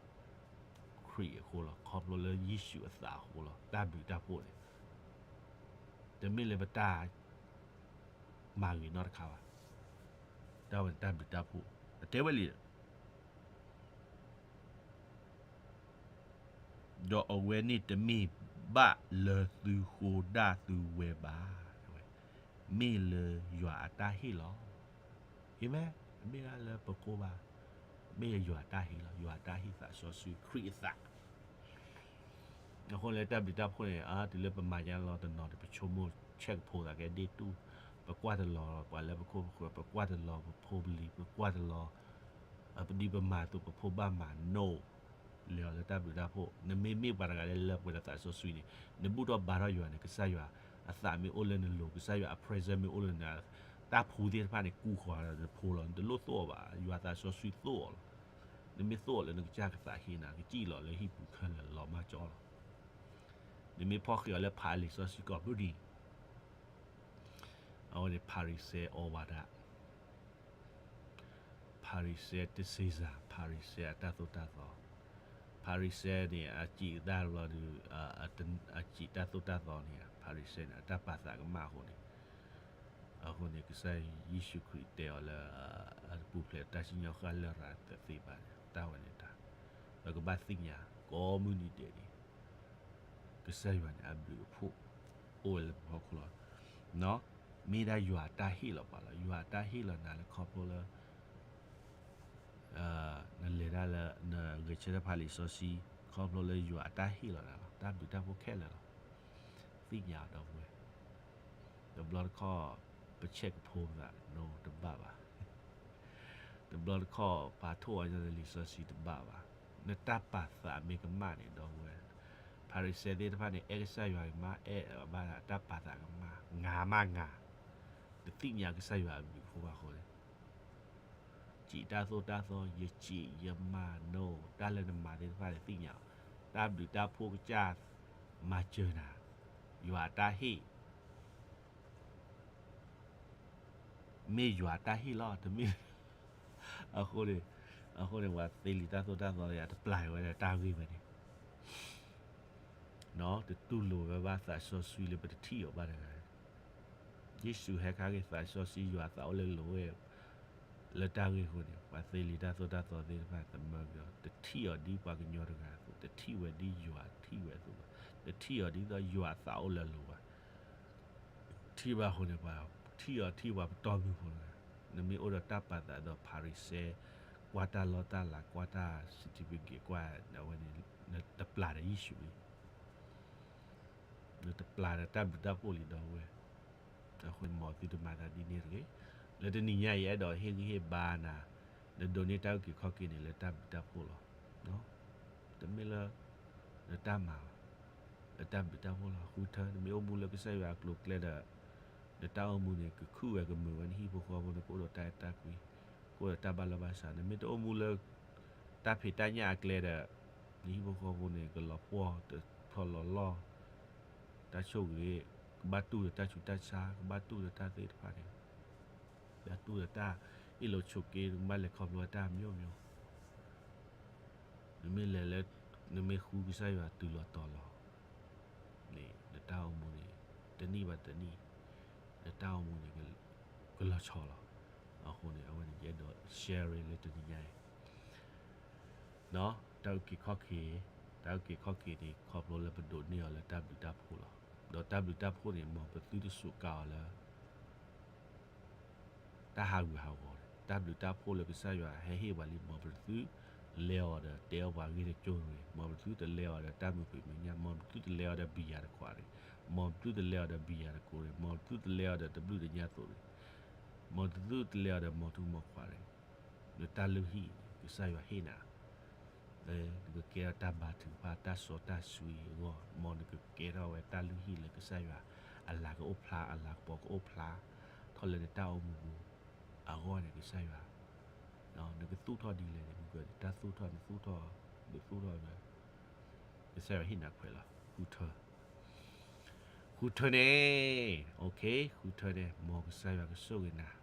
ခရံာ်အဃိလီၤ. ခီဖျိလၢယ့ၣ်ၡူးအသးအဃိလီၤ. တၢ်ဘျုးတၢ်ဖှိၣ်န့ၣ် တမ့ၢ်လၢပတၢ်မၤဂ့ၤနီတခါဘၣ်. တၢ်ဝဲန့ၣ်တၢ်ဘျုးတၢ်ဖှိၣ် အတဲဝဲလံ ဒီးအဝဲန့ၣ်တမ့ၢ်ဘၣ်လၢသုဃိဒၣ်သုဝဲဘၣ်, မ့ၢ်လၢယွၤအတၢ်ဟ့ၣ်လီၤ. အၤမ့ၣ်, တမ့ၢ်ဒၣ်လၢပဃိဘၣ်, မ့ၢ်လၢယွၤအတၢ်ဟ့ၣ်လီၤ. ယွၤအတၢ်ဟ့ၣ်သးစီဆှံခရံာ်အသး အဃိန့ၣ်လၢတၢ်ဘျုးတၢ်ဖှိၣ်န့ၣ် အါ တုၤလၢပမၤညါလီၤတနီၤန့ၣ် ပဆိကမိၣ်ဆဲးကဖိသးကဲဒ့ၣ်တူၢ်, ပကွၢ်တလီၤပှၤလၢပခိၣ်ပဃၢၤ, ပကွၢ်တလီၤပဖိပလံၤ, ပကွၢ်တလီၤ ပဒုးပမၤအသိး ပဖိဘၣ်မၤ no, လဲၤအီၤလၢတၢ်ဘျုးတၢ်ဖှိၣ်. နမ့မ့ၢ်ပှၤတဂၤလၢလၢပှဲၤဒီးသးစီဆှံန့ၣ် နဘူၣ်ထီၣ်ဘါထီၣ်ယွၤန့ၣ် ကစၢ်ယွၤအသးမ့ၢ်အိၣ်လၢနလိၤ, ကစၢ်ယွၤအ presence မ့ၢ်အိၣ်လၢန, တၢ်ဖှူသ့ၣ်တဖၣ်န့ၣ် ကူဃီၤဒီးနဖိလီၤ. နတလိၣ်သိၣ်အီၤဘၣ်, ယွၤသးစီဆှံသိၣ်အီၤလီၤ. နမ့ၢ်သိၣ်အီၤလၢနကစၢ်ကသးဟ့နၤ ကစံၣ်လီၤလၢဟံၣ်ပူၤခဲလၢာ်လီၤမၢ်ကၠီလီၤ. နမ့ၢ်ဖီၣ်ဃံးအီၤလၢဖးလံာ်စီဆှံကိးမုၢ်နံၤ အဝဲန့ၣ် ဖၤရံၤၡဲအီဝဲဒၣ်, ဖၤရံၤၡဲတစ့စၢ်, ဖၤရံၤၡဲအတၢ်သိၣ်တၢ်သီ, ဖၤရံၤၡဲန့ၣ် အစံးတၢ်လီၤဒုး, အစံးတၢ်သိၣ်တၢ်သီန့ၣ် ဖၤရံၤၡဲန့ၣ် အတၢ်ပာ်သးကမၣ်အဃိန့ၣ်, အဃိန့ၣ် ကစၢ်ယ့ၣ်ၡူးခရံာ်တဲအီၤလၢ အတပူၤဖျဲးတၢ်စံၣ်ညီၣ်ဃၣ်လရာ်တသ့ဘၣ်န့ၣ် တၢ်ဝဲန့ၣ်တၢ်, ပကဘၣ်သ့ၣ်ညါ ကိးမုၢ်နံၤဒဲးန့ၣ် ကစၢ်ယွၤန့ၣ် အဘျုးအဖှိၣ် အိၣ်ဝဲလၢပဖီခိၣ်လီၤ. မ့ၢ်ဒၣ်ယွၤအတၢ်ဟ့ၣ်လီၤပှၤလီၤ. ယွၤအတၢ်ဟ့ၣ်လီၤနၤလၢခီဖျိလၢ နလဲၤတၢ်လၢ နဂဲၤဆၢထၢၣ်ဖးလံာ်စီဆှံ ခီဖျိလၢယွၤအတၢ်ဟ့ၣ်လီၤနၤလီၤ. တၢ်ဘျုးတၢ်ဖှိၣ်ခဲလၢာ်လီၤ. သ့ၣ်ညါအီၤဒီပုၢ်ဝဲၢ်, တဘျီတခီၣ် ပဆဲးကဖိသး no တဘၣ်ဘၣ်. တဘျီတခီၣ် ပာ်ထီၣ်အီၤလၢလံာ်စီဆှံတဘၣ်ဘၣ်. နတၢ်ပာ်သးမ့ၢ်ကမၣ်န့ၣ် ဒီပုၢ်ဝဲၢ်, ဖၤရံၤၡဲသ့ၣ်တဖၣ်န့ၣ် အဲၣ်ကစၢ်ယွၤကမၣ်, အဲၣ်ဘၣ်တၢ်ပာ်သးကမၣ်, ငါမးငါ, တသ့ၣ်ညါကစၢ်ယွၤအဘျုးအဖှိၣ်ဘၣ်အဃိန့ၣ် စံးတၢ်သိၣ်တၢ်သီ ယစံးယမၤ no တၢ်လၢနမၤသ့ၣ်တဖၣ်န့ၣ်သ့ၣ်ညါ, တၢ်ဘျုးတၢ်ဖှိၣ်ကစၢ်မၤစၢၤနၤ, ယွၤအတၢ်ဟ့ၣ် မ့ၢ်ယွၤအတၢ်ဟ့ၣ်လီၤ တမ့ၢ်, အဃိန့ၣ်, အဃိန့ၣ် ပှၤသ့လံာ်တၢ်သိၣ်တၢ်သီ တပျၢ်ဝဲဒီးတၢ်ဂ့ၢ်ဝဲန့ၣ် တတူၢ်လိာ်ဝဲဘၣ်သးစီဆှံလၢပတထံၣ်အီၤဘၣ်တဂၤ, ယ့ၣ်ၡူးဟဲခါဂ့ၤ သးစီဆှံယွၤသးအိၣ်လၢလိၤဝဲ လၢတၢ်ဂ့ၢ်အဃိန့ၣ် ပှၤသ့လံာ်တၢ်သိၣ်တၢ်သီသ့ၣ်တဖၣ် သမၢက့ၤအီၤ တထံၣ်အီၤဒ်ပှၤကညီတဂၤအသိး တထံၣ်ဝဲဒ်ယွၤထံၣ်ဝဲအသိးဘၣ်, တထံၣ်အီၤဒ်သိးယွၤသးအိၣ်လၢလိၤဘၣ်, ထံၣ်ဘၣ်အဃိန့ၣ် ပှၤထံၣ်အီၤထံၣ်ပှၤပတီၢ်မုၢ်ဖိတဂၤ, နမ့ၢ်အိၣ်ဒီးတၢ်ပာ်သးဒီးဖၤရံၤၡဲ, ကွၢ်တၢ်လီတၢ်လၤ ကွၢ်တၢ် certificate ကွၢ်အဝဲန့ၣ် နတပျၢ်ဒီးယ့ၣ်ၡူးလံ နတပျၢ်ဒီးတၢ်ဘျုးတၢ်ဖှိၣ်လံဒီပုၢ်ဝဲၢ်, အဃိန့ၣ် မ်သုတမၤသးဒ်န့ၣ်တဂ့ၤ. လၢတနံၤညါအံၤ ယအဲၣ်ဒိးဟ့ၣ်ဂံၢ်ဟ့ၣ်ဘါနၤ, နဒိးန့ၢ်တၢ်အုၣ်က့ၤခီၣ်က့ၤန့ၣ် လၢတၢ်ဘျုးတၢ်ဖှိၣ်လီၤ. တမ့ၢ်လၢ နတၢ်မၤဘၣ်, လၢတၢ်ဘျုးတၢ်ဖှိၣ်လီၤ. ဃုထၢ နမ့ၢ်အိၣ်မူလၢကစၢ်ယွၤအကျိၤအကျဲဒီး နတၢ်အိၣ်မူန့ၣ် ကခုၣ်ဝဲကမုာ်ဝဲ နဟံၣ်ဖိဃီဖိန့ၣ် ကအိၣ်ဒီးတၢ်အဲၣ်တၢ်ကွံ, ကအိၣ်ဒီးတၢ်ဘၣ်လီၢ်ဘၣ်စး, နမ့ၢ်တအိၣ်မူလၢ တၢ်ဖံးတၢ်ညၣ်အကျဲဒီး နဟံၣ်ဖိဃီဖိန့ၣ် ကလီၤပှီၢ်တဖျီလီၤလီၢ်, တၢ်ဆိၣ်ဂ့ၤ, ကဘၣ်တူၢ်ဒီးတၢ်ဆူးတၢ်ဆါ, ကဘၣ်တူၢ်ဒီးတၢ်သ့ၣ်တဖၣ်န့ၣ်, ဘၣ်တူၢ်ဒီးတၢ် အ့ၣ်လိာ်ဆိးက့ နကဘၣ်လဲၤခီဖျိတၢ်မျိုးမျိုး, နမ့ၢ်လဲၤလၢ နမ့ၢ်ဃုကစၢ်ယွၤတုၤလီၤတီၤလီၤန့ၣ် နတၢ်အိၣ်မူန့ၣ် တနံၣ်ဘၣ်တနံၣ် နတၢ်အိၣ်မူန့ၣ် ကလီၤဆီလီၤ. အဃိန့ၣ် အဝဲန့ၣ်ယအဲၣ်ဒိး share လၢတနံၤညါအံၤ တၢ်အုၣ်က့ၤခီၣ်က့ၤ, တၢ်အုၣ်က့ၤခီၣ်က့ၤန့ၣ် ခီဖျိလၢပဒိးန့ၢ်အီၤလၢတၢ်ဘျုးတၢ်ဖှိၣ်လီၤ. ဒီးတၢ်ဘျုးတၢ်ဖှိၣ်န့ၣ် မ်ပသုတစူးကါအီၤလၢ တၢ်ဟးဂူာ်ဟးဂီၤန့ၣ် တၢ်ဘျုးတၢ်ဖှိၣ်လၢကစၢ်ယွၤဟဲဟ့ၣ်ပှၤလံ မ်ပသုတလဲၤအီၤဒီးတဲအီၤပှၤဂ့ၢ်တကၠိၢ်တဂ့ၤ, မ်ပသုတလဲၤအီၤဒီးတၢ်မုာ်ကွံာ်မဲာ်ညါ, မ်ပသုတလဲၤအီၤဒီးဘံယၤတခွးတဂ့ၤ, မ်ပသုတလဲၤအီၤဒီးဘံယၤတကိးတဂ့ၤ, မ်ပသုတလဲၤအီၤဒီးတဘျုးတညၣ်သိးတဂ့ၤ, မ်ပသုတလဲၤအီၤဒီးမီၤထူမီၤခွါတဂ့ၤ. နတၢ်လုၢ်ဟံၣ်န့ၣ် ကစၢ်ယွၤဟ့ၣ်နၤ နကကဲထီၣ်တၢ်ဘါထုကဖၣ် တၢ်စီတၢ်ဆှံအဂီၢ်, မ်နကကဲထီၣ်ဝဲတၢ်လုၢ်ဟံၣ်လၢကစၢ်ယွၤအလၤကအိၣ်ဖျါ အလၤကပီၤကအိၣ်ဖျါ ထီၣ်လၢနတၢ်အိၣ်မူပူၤအဂီၢ်န့ၣ် ကစၢ်ယွၤ နကသူၣ်ထီၣ်ဒ်လဲၣ်န့ၣ် မ့ၢ်တၢ်သူၣ်ထီၣ် နသူၣ်ထီၣ် နသူၣ်ထီၣ် ကစၢ်ယွၤဟ့ၣ်နၤခွဲးလီၤ. ဃုထၢ ဃုထၢန့ၣ် ဃုထၢန့ၣ် မ်ကစၢ်ယွၤကဆိၣ်ဂ့ၤနၤ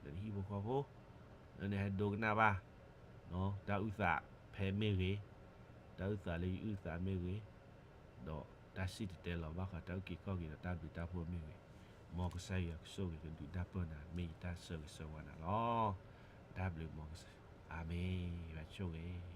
လၢနဟံၣ်ဖိဃီဖိ လၢနဟဲဒိကနၣ်ဘၣ် တၢ်အုၣ်သးဖဲမ့ၢ်ဂ့ၤ, တၢ်အုၣ်သးလၢယအုၣ်သးမ့ၢ်ဂ့ၤ, ဒီးတၢ်စံၣ်တဲၤတဲလီၤဘၣ်ဃးတၢ်အုၣ်က့ၤခီၣ်က့ၤဒီးတၢ်ဘျုးတၢ်ဖှိၣ်မ့ၢ်ဂ့ၤ, မ်ကစၢ်ယွၤကဆိၣ်ဂ့ၤကဒုးနၢ်ပၢၢ်နၤ မ့ၢ်ယတၢ်ဆၢဂ့ၤဆၢဝါနၤလီၤ. တၢ်ဘျုးမ်ကစၢ်, အၤမ့ၣ်, ယွၤဆိၣ်ဂ့ၤ